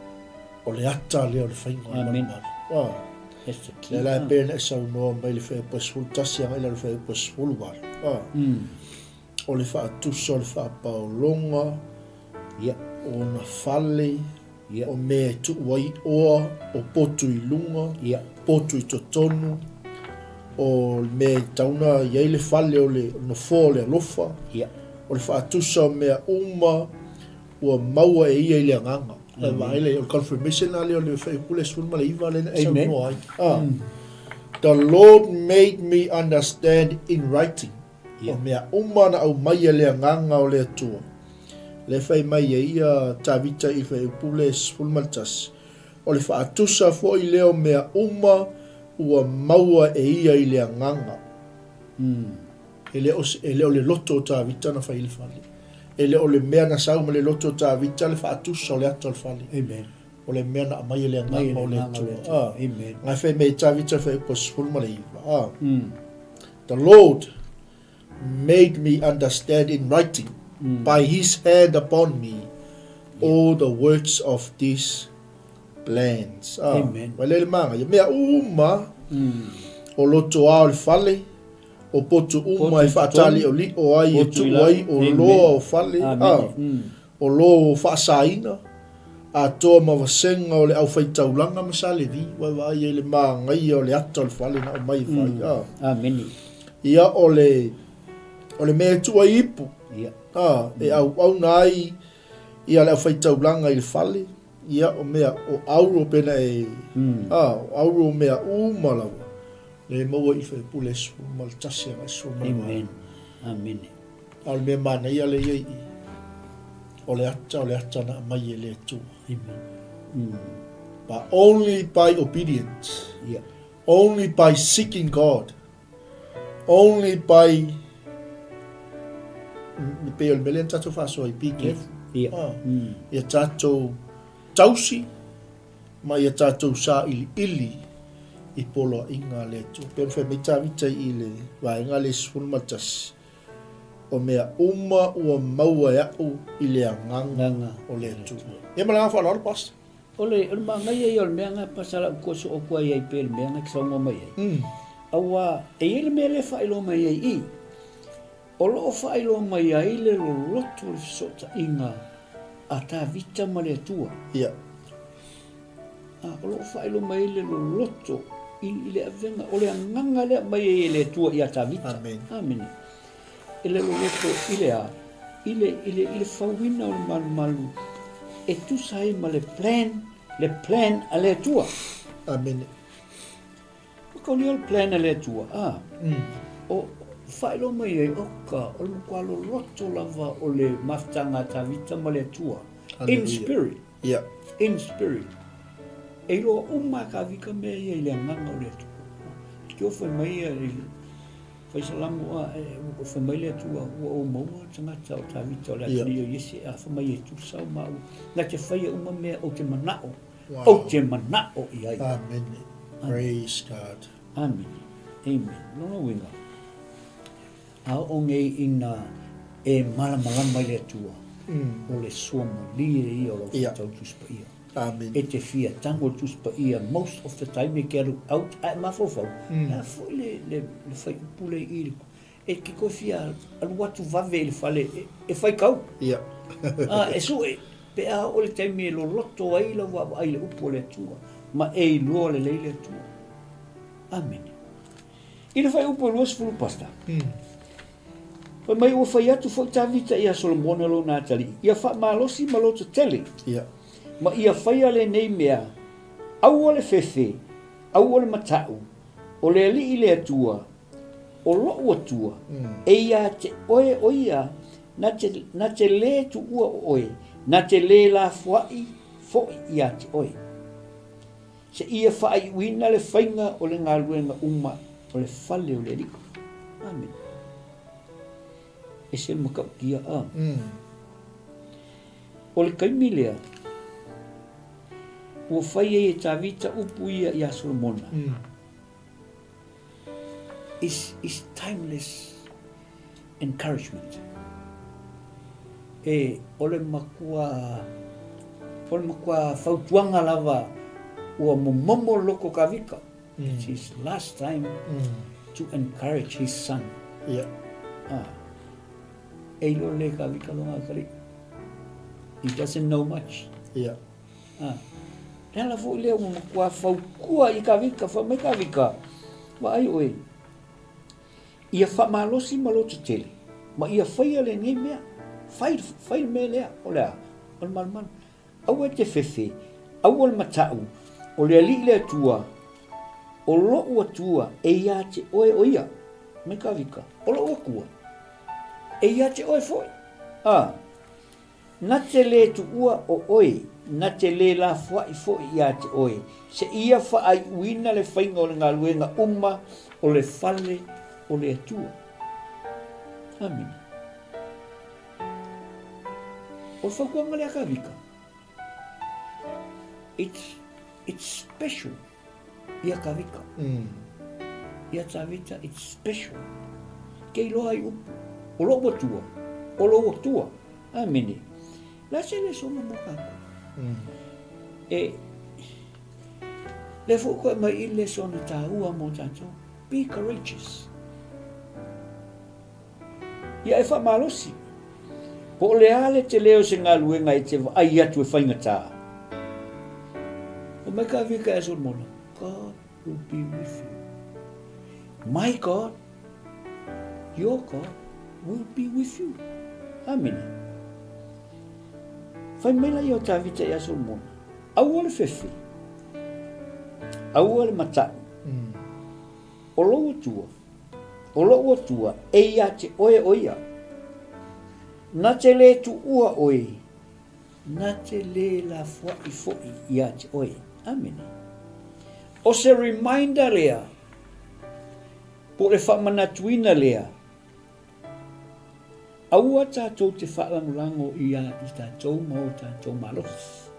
O le ata lea o le faiga o le malumalu. Ah. That's the key. Lea la e pei ona e saunoa mai le fuaiupu e 11 agai i lalo fuaiupu e 18. Ah. O le faatusa o le faapaologa, Ia. o ona fale, Ia. o mea e tuu ai oa, o potu i luga, Ia. potu i totonu, o le mea e tatau ona i ai le fale o le nofoa o le alofa, Ia. o le faatusa o mea uma ua maua e ia i le agaga. E vaai lea, o le confirmation la lea o le fuaiupu le 19 lea na e saunoa ai. Ah. The Lord made me understand in writing. Yeah. O mea uma na aumai e le agaga o le Atua. Lea fai mai ai ia Tavita i le fuaiupu le 11. O le faatusa foi lea o mea uma ua maua e ia i le agaga. E le o, e le o le loto o Tavita na fai i le fale. E le o le mea na sau ma le loto o Tavita le faatusa o le ata o le fale. Amen. O le mea na aumai e le agaga o le Atua. Ah. Amen. Ngai fai mai Tavita fai upu 19. Ah. The Lord made me understand in writing by his hand upon me all the works of these plans. Ah. Amen. Wai le le manga. Ia mea uma o loto a o le fale, o potu uma e faatalioliʻo ai e tuu ai o loa o fale, a, o loa o faasaina, atoa ma vasega o le aufaitaulaga ma sa Levi, ua e vaai ai i le magaia o le ata o le fale na aumai e fai, a. Amene. Ia, o le, o le mea e tuu ai ipu, a, e auauna ai ia le aufaitaulaga i le fale, ia, o mea, o auro pena e, a, o auro o mea uma lava. Lea e maua i Faipule 11 agai 18. Amen. Amene. A o le mea manaia lea i ai i, o le ata, o le ata na aumai e le Atua. Amen. Mm. But only by obedience. Yeah. Only by seeking God. Only by me pei o le mea lea na tatou faasoa i be careful. Yeah. Ah. Mm. Ia tatou tausi ma ia tatou sailiili i poloaiga a le Atua. Pei ona fai mai Tavita i le vaega lea 11, o mea uma ua maua e a'u i le agaga o le Atua. Ia ma le agaga faaaloalo, Pastor. O le, o le manaia ia o le mea na pasa lau koe soo atu ai ai pea i le mea na e te saunoa mai ai. Aua e i ai le mea lea e faailoa mai ai i i. O lo o faailoa mai ai le loloto o le fesootaiga a Tavita ma le Atua. Ia. A, o lo o faailoa mai ai le loloto i, i le avega, o le agaga lea aumai ai e le Atua ia Tavita. Amene. Amene. E le loloto i le a? I le, i le, i le fauina o le malumalu e tusa ai ma le plan, le plan a le Atua. Amene. Makauli o le plan a le Atua, a? O, faailoa mai ai, oka, o le matua loloto lava o le mafutaga a Tavita ma le Atua. In spirit. Yeah. In spirit. E iloa uma a Tavita mea ia i le agaga o le Atua. Te o fai mai ia i fai salamo a, e, o fai mai le Atua, ua ou maua le tagata o Tavita o le atalii o Iese, a fai mai e tusa o maua. Na te faia uma mea ou te manao. Wow. Ou te manao i ai. Amene. Praise God. Amene. Amen. Lona uiga, a oo nei ina e malamalama i le Atua, o le suamalie ia o lau faitau Tusi Paia. Amene. E te fia tago le Tusi Paia most of the time e te alu out ae mafaufau, le a foi le, le, le fuaiupu lea i i le E te toe fia alu atu vave i le fale e faitau. Ia. A, e sue, pe a oo le taimi e loloto ai lau vaavaai i le upu a le Atua, ma e iloa lelei le Atua. Amene. I le fuaiupu e 20, Pastor. Fai mai ua fai atu foi Tavita ia Solomona lona atalii, ia faamalosi ma loto tele. Ia. Ma ia faia lenei mea, aua le fefe, aua le matau, o le Alii le Atua, O loʻu Atua, e iā te oe ʻo ia, na te, na te lē tuʻua o ʻoe, na te lē lafoaʻi foʻi iā te ʻoe. Seia faaiuina le faiga o le galuega uma o le fale o le Alii. Amene. Ese le matautia a. O le taimi lea, ua fai ai e Tavita upu ia iā Solomona. Is is timeless encouragement. E o le matua o le matua fautuaga lava ua momomo le loto o Kavika. It's his last time to encourage his son. Yeah. Ah. E iloa lelei e Kavika lona atalii. He doesn't know much. Yeah. A, le ala foi lea ua matua fautua i Kavika, fai mai Kavika, vaai oe, ia faamalosi ma loto tele, ma ia faia lenei mea, fai, fai le mea lea, o le a? O le malumalu. Aua e te fefe, aua le matau, o le Alii le Atua, o loʻu Atua e iā te oe o ia. Mai Kavika, o loʻu Atua, e iā te oe foi. A, Na te lē tuʻua o ʻoe, na te lē lafoaʻi foʻi iā te ʻoe, seia faaiuina le faiga o le galuega uma o le fale o le Atua. Amene. O le fautuaga lea Kavika, it's, it's special. Ia Tavita. Ia Tavita, it's special. Kei loa ai upu. O loʻu Atua, o lou Atua. Amene. La se le sona mo kākou. E, le foʻi koe mai i le sona tāua mo tātou. Be courageous. Ia e faamalosi. Po o le a le tele o se galuega e te vaai atu e faigata? Fai mai ka vika e Solomona, God will be with you. My God, your God will be with you. Amene. Fai mai la ia o Tavita ia Solomona, aua le fefe, aua le matau, o lou Atua, O loʻu Atua, e iā te oe ʻo ia. Na te lē tuʻua ʻoe, na te lē lafoaʻi foʻi iā te oe. Amene. ʻO se reminder lea, po o le faamanatuina lea, aua tatou te faalagolago iā i tatou ma o tatou malosi.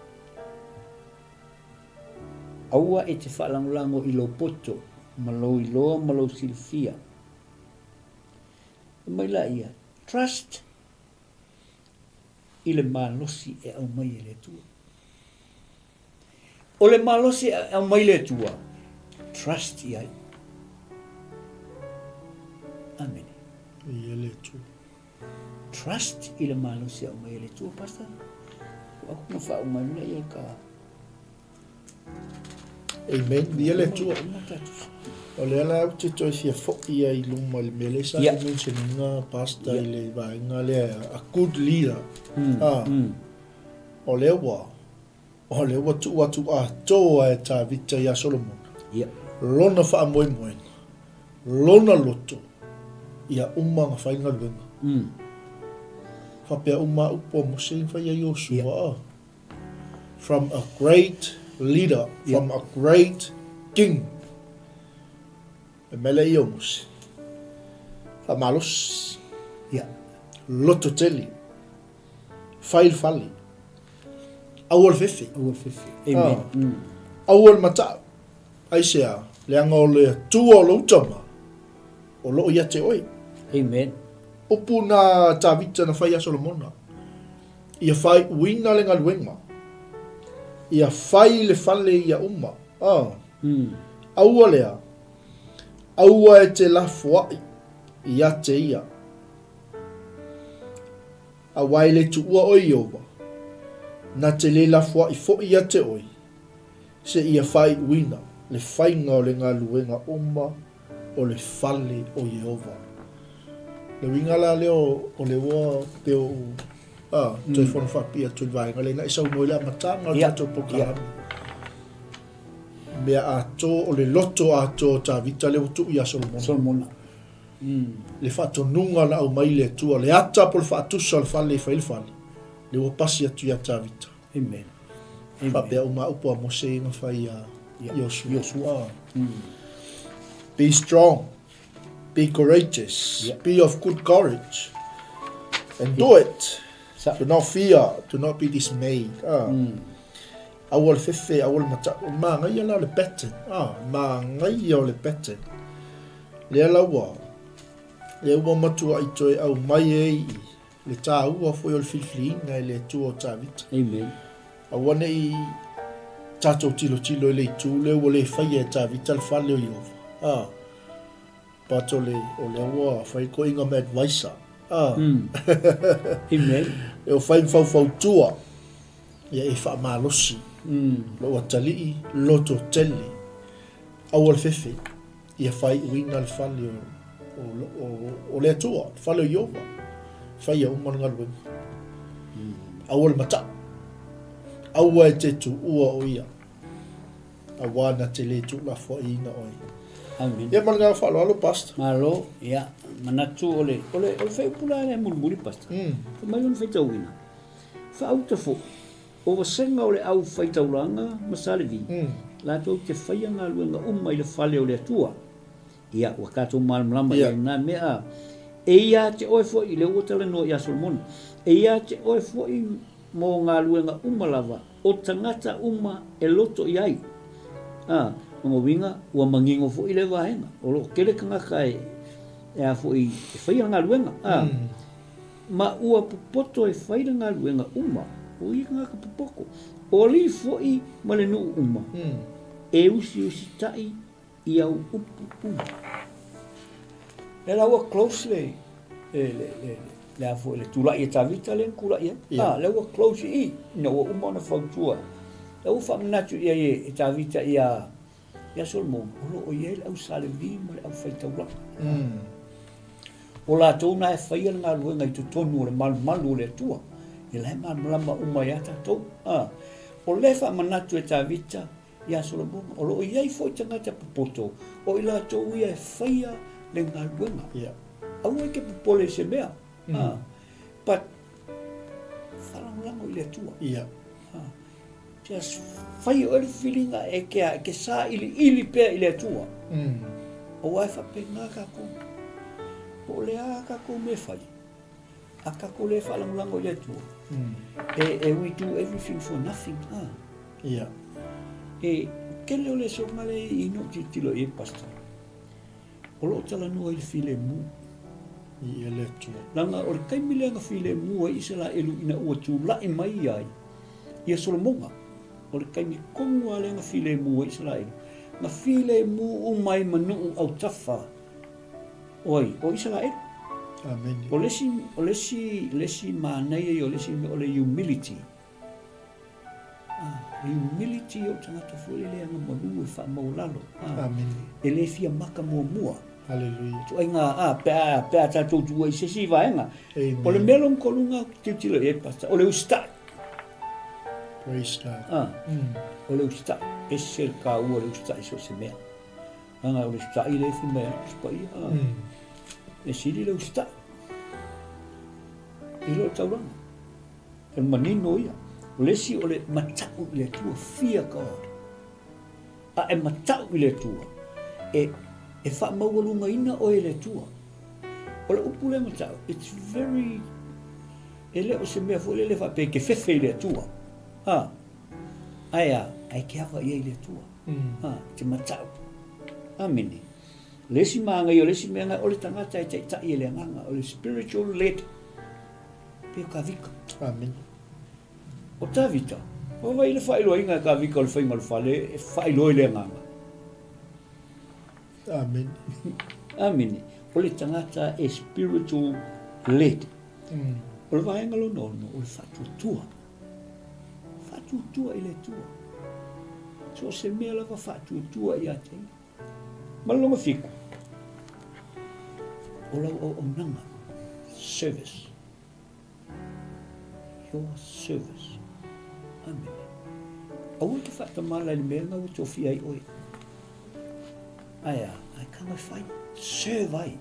Aua e te faalagolago i lou poto ma lou iloa ma lou silafia. Fai mai la ia, Trust i le malosi e aumai e le Atua. O le malosi e aumai le Atua, trust i ai. Amene. Ia le Atua. Trust i le malosi e aumai e le Atua, Pastor. O aku na faauma ai ia ka... Amen. Ia le Atua. O lea la ou te toe fia foi ai i luma i le mea lea sa yeah. mention ina pastor yeah. i le vaega lea a good leader. Mm. Ah. Mm. O lea ua o lea ua tuu atu atoa e Tavita iā Solomona. Yeah. Lona faamoemoega, lona loto, ia uma ona fai galuega. Mm. Faapea uma a upu a Mose na fai ai Iosua. Yeah. From a great leader, from a great king. E mele ia o Mose. Faamalosi. Yeah. Loto tele. Fai le fale. Aua le fefe. Aua le fefe. Amen. Ah. Aua le matau. Aisea, leaga o le Atua o lou tama, o loo ia te oe. Amen. Upu na Tavita na fai ia Solomona. Ia faaiuina le galuega. Ia fai le fale ia uma. Ah. Mm. Aua lea, aua e te lafoai ia te ia. Aua e le tuua oe Ieova, na te le lafoai foi ia te oe, seia faaiuina le faiga o le galuega uma o le fale o Ieova. Le uiga la lea o le ua pei o a, toe fono faapipii atu i le vaega lea, na e saunoa i le amataga o le tatou polokalame. Mea atoa, o le loto atoa o Tavita lea ua tuu ia Solomona. Solomona. Le faatonuga na aumai le Atua, le ata po o le faatusa o le fale e fai le fale, lea ua pasi atu ia Tavita. Amen. Amen. Faapea uma upu a Mose na fai ia Iosua. Iosua. Be strong, be courageous, be of good courage, and do it. Sa. Do not fear, do not be dismayed. Ah. Aua le fefe, aua le matau. O le māngaia la o le pattern. Ah, māngaia o le pattern. Lea la ua, lea ua matuai toe aumai ai i le tāua foi o le filifiliina e le Atua o Tavita. Amen. Aua ne i tatou tilotilo i le itu lea ua le faia e Tavita le fale o Ieova. Ah, but o le, o lea ua fai koiga ma advisor. Ah. Amen. E o fai ma faufautua. Ia e faamalosi. Lou atalii, loto tele. Aua le fefe. Ia faaiuina le fale o, o, o, o le Atua, le fale o Ieova. Faia uma le galuega. Aua le matau. Aua e te tuua o ia. Aua na te le tuulafoaiina oe. Amen. Ia ma le agaga faaaloalo, Pastor. Malo, ia, manatu o le, o le, o le fuaiupu la lea mulimuli, Pastor. Fai mai lona faitauina. Faauta foi, o vasega o le au faitaulaga ma sa Levi, latou te faia galuega uma i le fale o le Atua. Ia, ua tatou malamalama i ai na mea. E ia te oe foi, lea ua talanoa ia Solomona, e ia te oe foi mo galuega uma lava o tagata uma e loto i ai. A, lona uiga, ua manino foi lea vaega. O lo o tele tagata e, e a foi, e faia galuega. A, Ma ua popoto e fai le galuega uma, o ia tagata popoto, o alii foi ma le nuu uma, e usiusitai i au upu uma. Lea la ua close le, le, le, le, le a foi, le tulai e Tavita lea na tulai ai. Yeah. Ah, lea ua close i i, ina ua uma ona fautua. Lea ua faamanatu i ai e, e Tavita ia, ia Solomona, o lo o i ai le au Sa Levi ma le au faitaulaga. O latou na e faia le galuega i totonu o le malumalu o le Atua. Ia la e malamalama uma ia tatou. A, o lea e faamanatu e Tavita ia Solomona, o lo o i ai foi tagata popoto, o i latou ia e faia le galuega. Yeah. Aua e te popole i se mea. A, but faalagolago i le Atua. Yeah. A, Just fai oe le filiga e ke, e ke sailiili pea i le Atua. Aua e faapena tatou. Po o le a tatou mea fai, a tatou le faalagolago i le Atua, e, e we do everything for nothing. Ah. Yeah. E tele o le soga le i no tilotilo i ai, Pastor. O lo o talanoa i le filemu. I le Atua. Leaga o le taimi lea na filemu ai Isaraelu ina ua tulai mai ai ia Solomona. O le taimi tonu lava lea na filemu ai Isaraelu, na filemu uma ai ma nuu autafa o ai? O Isaraelu. Amene. O le isi, o le isi, le isi manaia ia o le isi mea o le humility. Ah, le humility o le tagata foi lele ana malu e faamaualalo. Ah, Amene. E le fia maka muamua. Hallelujah. Ituaiga, ah, pe a, pe a tatou tuua i se isi vaega. Amen. O le mea lona tolu na ou te tilotilo i ai, Pastor, o le usitai. Praise God. Ah, o le usitai. Ese le taua o le usitai i so o se mea. Leaga o le usitai lea e fai mai ai le Tusi Paia. Ah, e sili le usitai i lo le taulaga. O le manino ia. O le isi o le matau i le Atua, fear God. A e matau i le Atua, e, e faamaualugaina oe e le Atua. O le upu lea matau, it's very, e le o se mea foi lele faapea e te fefe i le Atua. A, ae a, ae te ava i ai i le Atua. A, e te matau. Amene. O le isi māngai, o le isi mea o le tagata e taitai e le agaga, o le spiritual led, pei o Kavika. Amene. O Tavita, vaavaai i le faailoaina e Kavika o le faiga o le fale e faailoa i le agaga. Amene. Amene. O le tagata e spiritual led. O le vaega lona ono, o le faatuatua. Faatuatua i le Atua. So o se mea lava faatuatua ia te ia. Ma le lona fiku, o lau auaunaga, service. Your service. Amene. Aua e te faatamala i le mea lena ua tofia ai oe. Ae a, ae kanga fai, serve ai.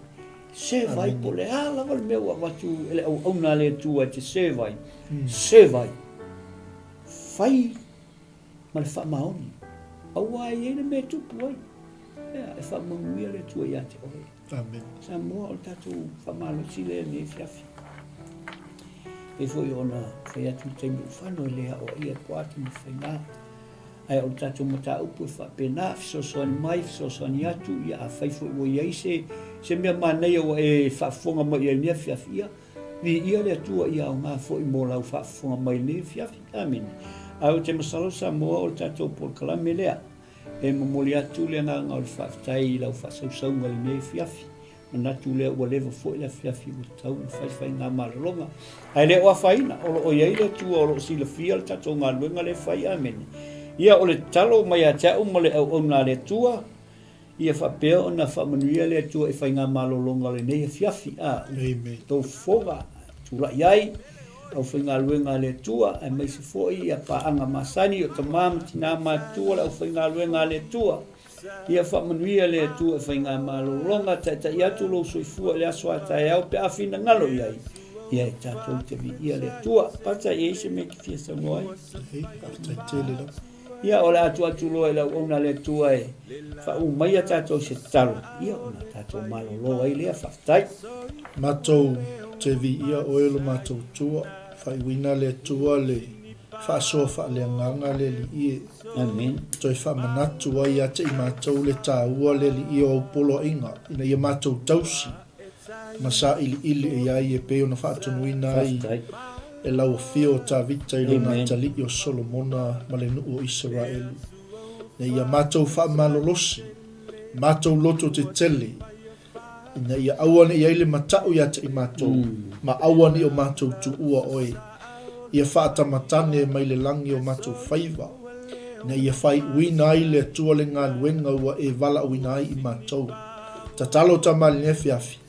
Serve ai, po o le a lava le mea ua avatu e le auauna a le Atua e te serve ai, serve ai. Fai ma le faamaoni. Aua e i ai le mea e tupu ai. Ea, e faamanuia le Atua ia te oe. Amen. Samoa, o le tatou faamalosi lea i lenei afiafi. Pei foi ona fai atu i le taimi ua fano e le aoaia e Poata ma Faiga. Ae o le tatou mataupu e faapena, fesoasoani mai, fesoasoani atu, ia afai foi ua i ai se, se mea manaia ua e faafofoga mai i ai i lenei afiafi, ia, viia le Atua ia aoga foi mo lau faafofoga mai i lenei afiafi. Amene. Ae ou te masalo Samoa o le tatou polokalame lea. E momoli atu le agaga o le faafetai i lau faasausauga i lenei afiafi. Manatu lea ua leva foi le afiafi ua tatau ona fai faigamalologa. Ae le o afaina, o lo o i ai le Atua o lo o silafia le tatou galuega lea e fai. Amene. Ia, o le tatalo mai ia te au ma le auauna a le Atua, Ia faapea ona faamanuia le Atua i faigamalologa o lenei afiafi, a tou fofoga tulai ai aufaigaluega a le Atua, aemaise foi ia paaga masani o tama ma tina matutua le aufaigaluega a le Atua. Ia faamanuia le Atua i faigamalologa, taitai atu lou soifua i le aso a taeao pe a finagalo i ai. Ia e tatou te viia le Atua. Pata, e i ai se mea e te fia saunoa ai? Faafetai tele lava. Ia, o le a tuu atu loa i le auauna a le Atua e faauma mai a tatou se tatalo, ia ona tatou malolo ai lea. Faafetai. Matou te viia oe lo matou Atua, faaiuina le Atua le faasoa faaleagaga le Alii e. Amen. Toe faamanatu ai ia te i matou le taua le Alii o au poloaiga ina ia matou tausi ma sailiili i ai e pei ona faatonuina ai e lau afio o Tavita i lona atalii o Solomona ma le nuu o Isaraelu, ina ia matou faamalolosi, matou loto tetele, ina ia aua ne i ai le matau ia te i matou, ma aua ne i o matou tuua oe. Ia faatamatane mai le lagi o matou faiva, ina ia faaiuina ai le Atua le galuega ua e valaauina ai i matou. Tatalo tama i lenei afiafi,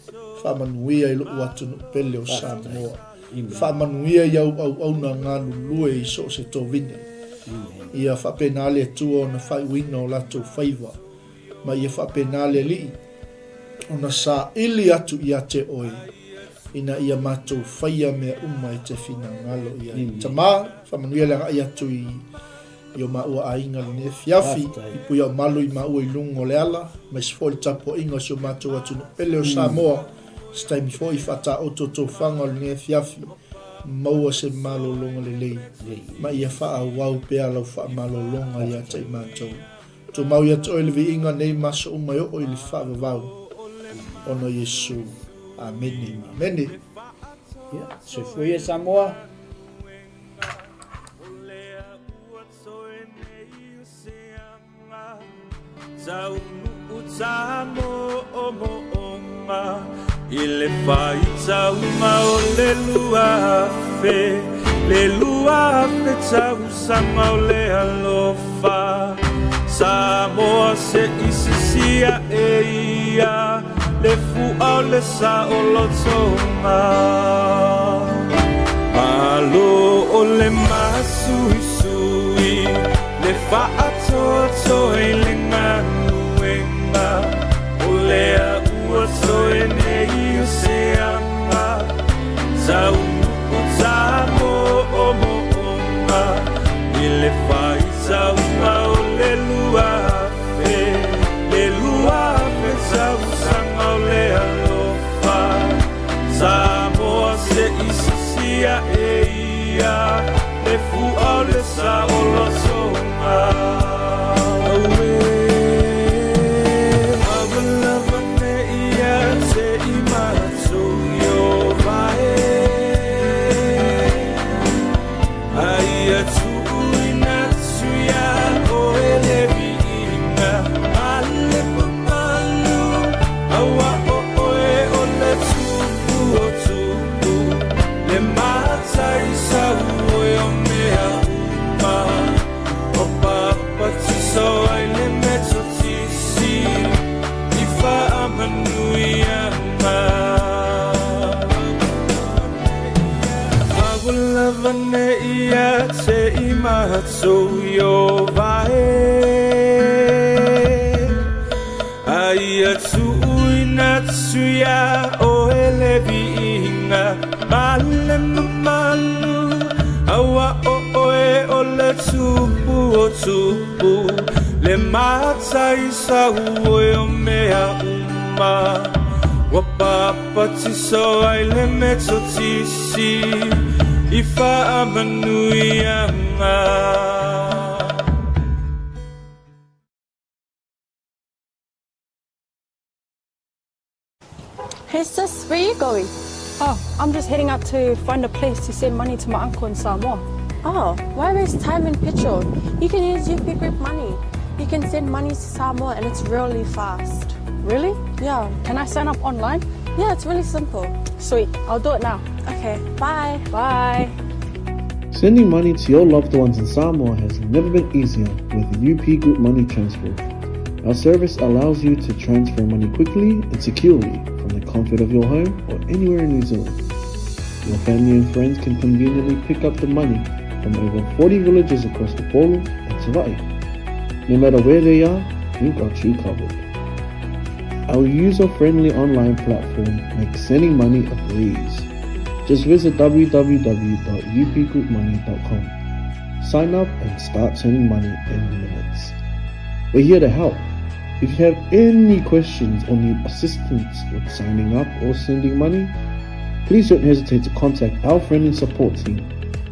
faamanuia i lou atunuu pele o Samoa. Faamanuia i au auauna galulue i so o se tovine. Ia faapena le Atua ona faaiuina o latou faiva, ma ia faapena le Alii ona saili atu ia te oe, ina ia matou faia mea uma e te finagalo i ai. Tama, faamanuia le agai atu i i o maua aiga lenei afiafi, i Puiaomalu i maua i luga o le ala, aemaise foi le tapuaiga o si o matou atunuu pele o Samoa, se taimi foi faataoto tofaga o lenei afiafi, maua se malologa lelei, ma ia faaauau pea lau faamalologa ia te i matou. Tumau ia te oe le viiga nei ma aso uma e oo i le faavavau, ona o Iesu. Amene. Amene. Ia, soifua ia Samoa. I le faitauga o le 2000, le 2000 tausaga o le alofa, Samoa se i sisi ae ia le fua o le saolotoga. Malo o le masuisui, le faatoatoa i le galuega, o lea ua toe nei o se aga, taunuu tamoomoonga, i le faitauga o le 2000, le 2000 tausaga o le alofa, Samoa se i sisi ae ia le fua o le saolotoga. Auē, aua lava ne i ia te i matou Ieova e, a ia tuuina atu iā oe le viiga ma le mamalu, aua o oe o le Tupu o tupu, le Mataisau oe o mea uma, ua papatiso ai le Metotisi i faamanuiaga. Aua lava ne i ia te i matou Ieova e, a ia tuuina atu iā oe le viiga ma le mamalu, aua o oe o le Tupu o tupu, le Mataisau oe o mea uma, ua papatiso ai le Metotisi i faamanuiaga. Hey sis, where you going? Oh, I'm just heading out to find a place to send money to my uncle in Samoa. Oh, why waste time and petrol? You can use UP Group Money. You can send money to Samoa and it's really fast. Really? Yeah. Can I sign up online? Yeah, it's really simple. Sweet, I'll do it now. Okay, bye. Bye. Sending money to your loved ones in Samoa has never been easier with UP Group Money Transfer. Our service allows you to transfer money quickly and securely from the comfort of your home or anywhere in New Zealand. Your family and friends can conveniently pick up the money from over 40 villages across Upolu and Savaii. No matter where they are, we've got you covered. Our user-friendly online platform makes sending money a breeze. Just visit www.upgroupmoney.com. Sign up and start sending money in minutes. We're here to help. If you have any questions or need assistance with signing up or sending money, please don't hesitate to contact our friendly support team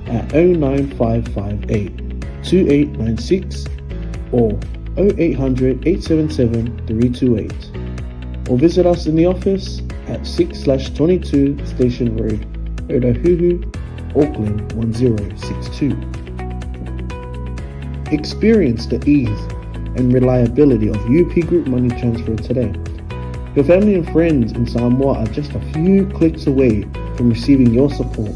at 09558 2896 or 0800 877 328 or visit us in the office at 6/22 Station Road, Otahuhu, Auckland 1062. Experience the ease and reliability of UP Group Money Transfer today. Your family and friends in Samoa are just a few clicks away from receiving your support.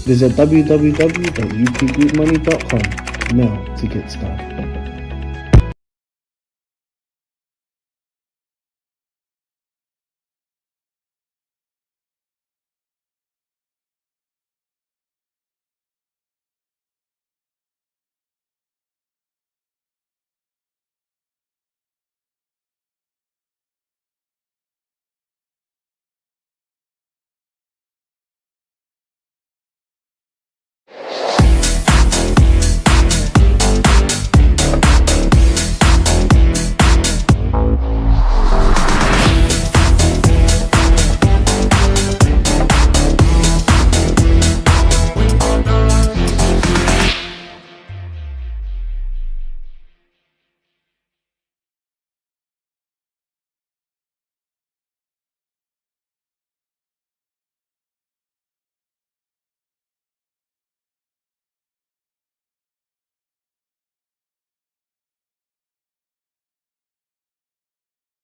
Visit www.upgroupmoney.com now to get started.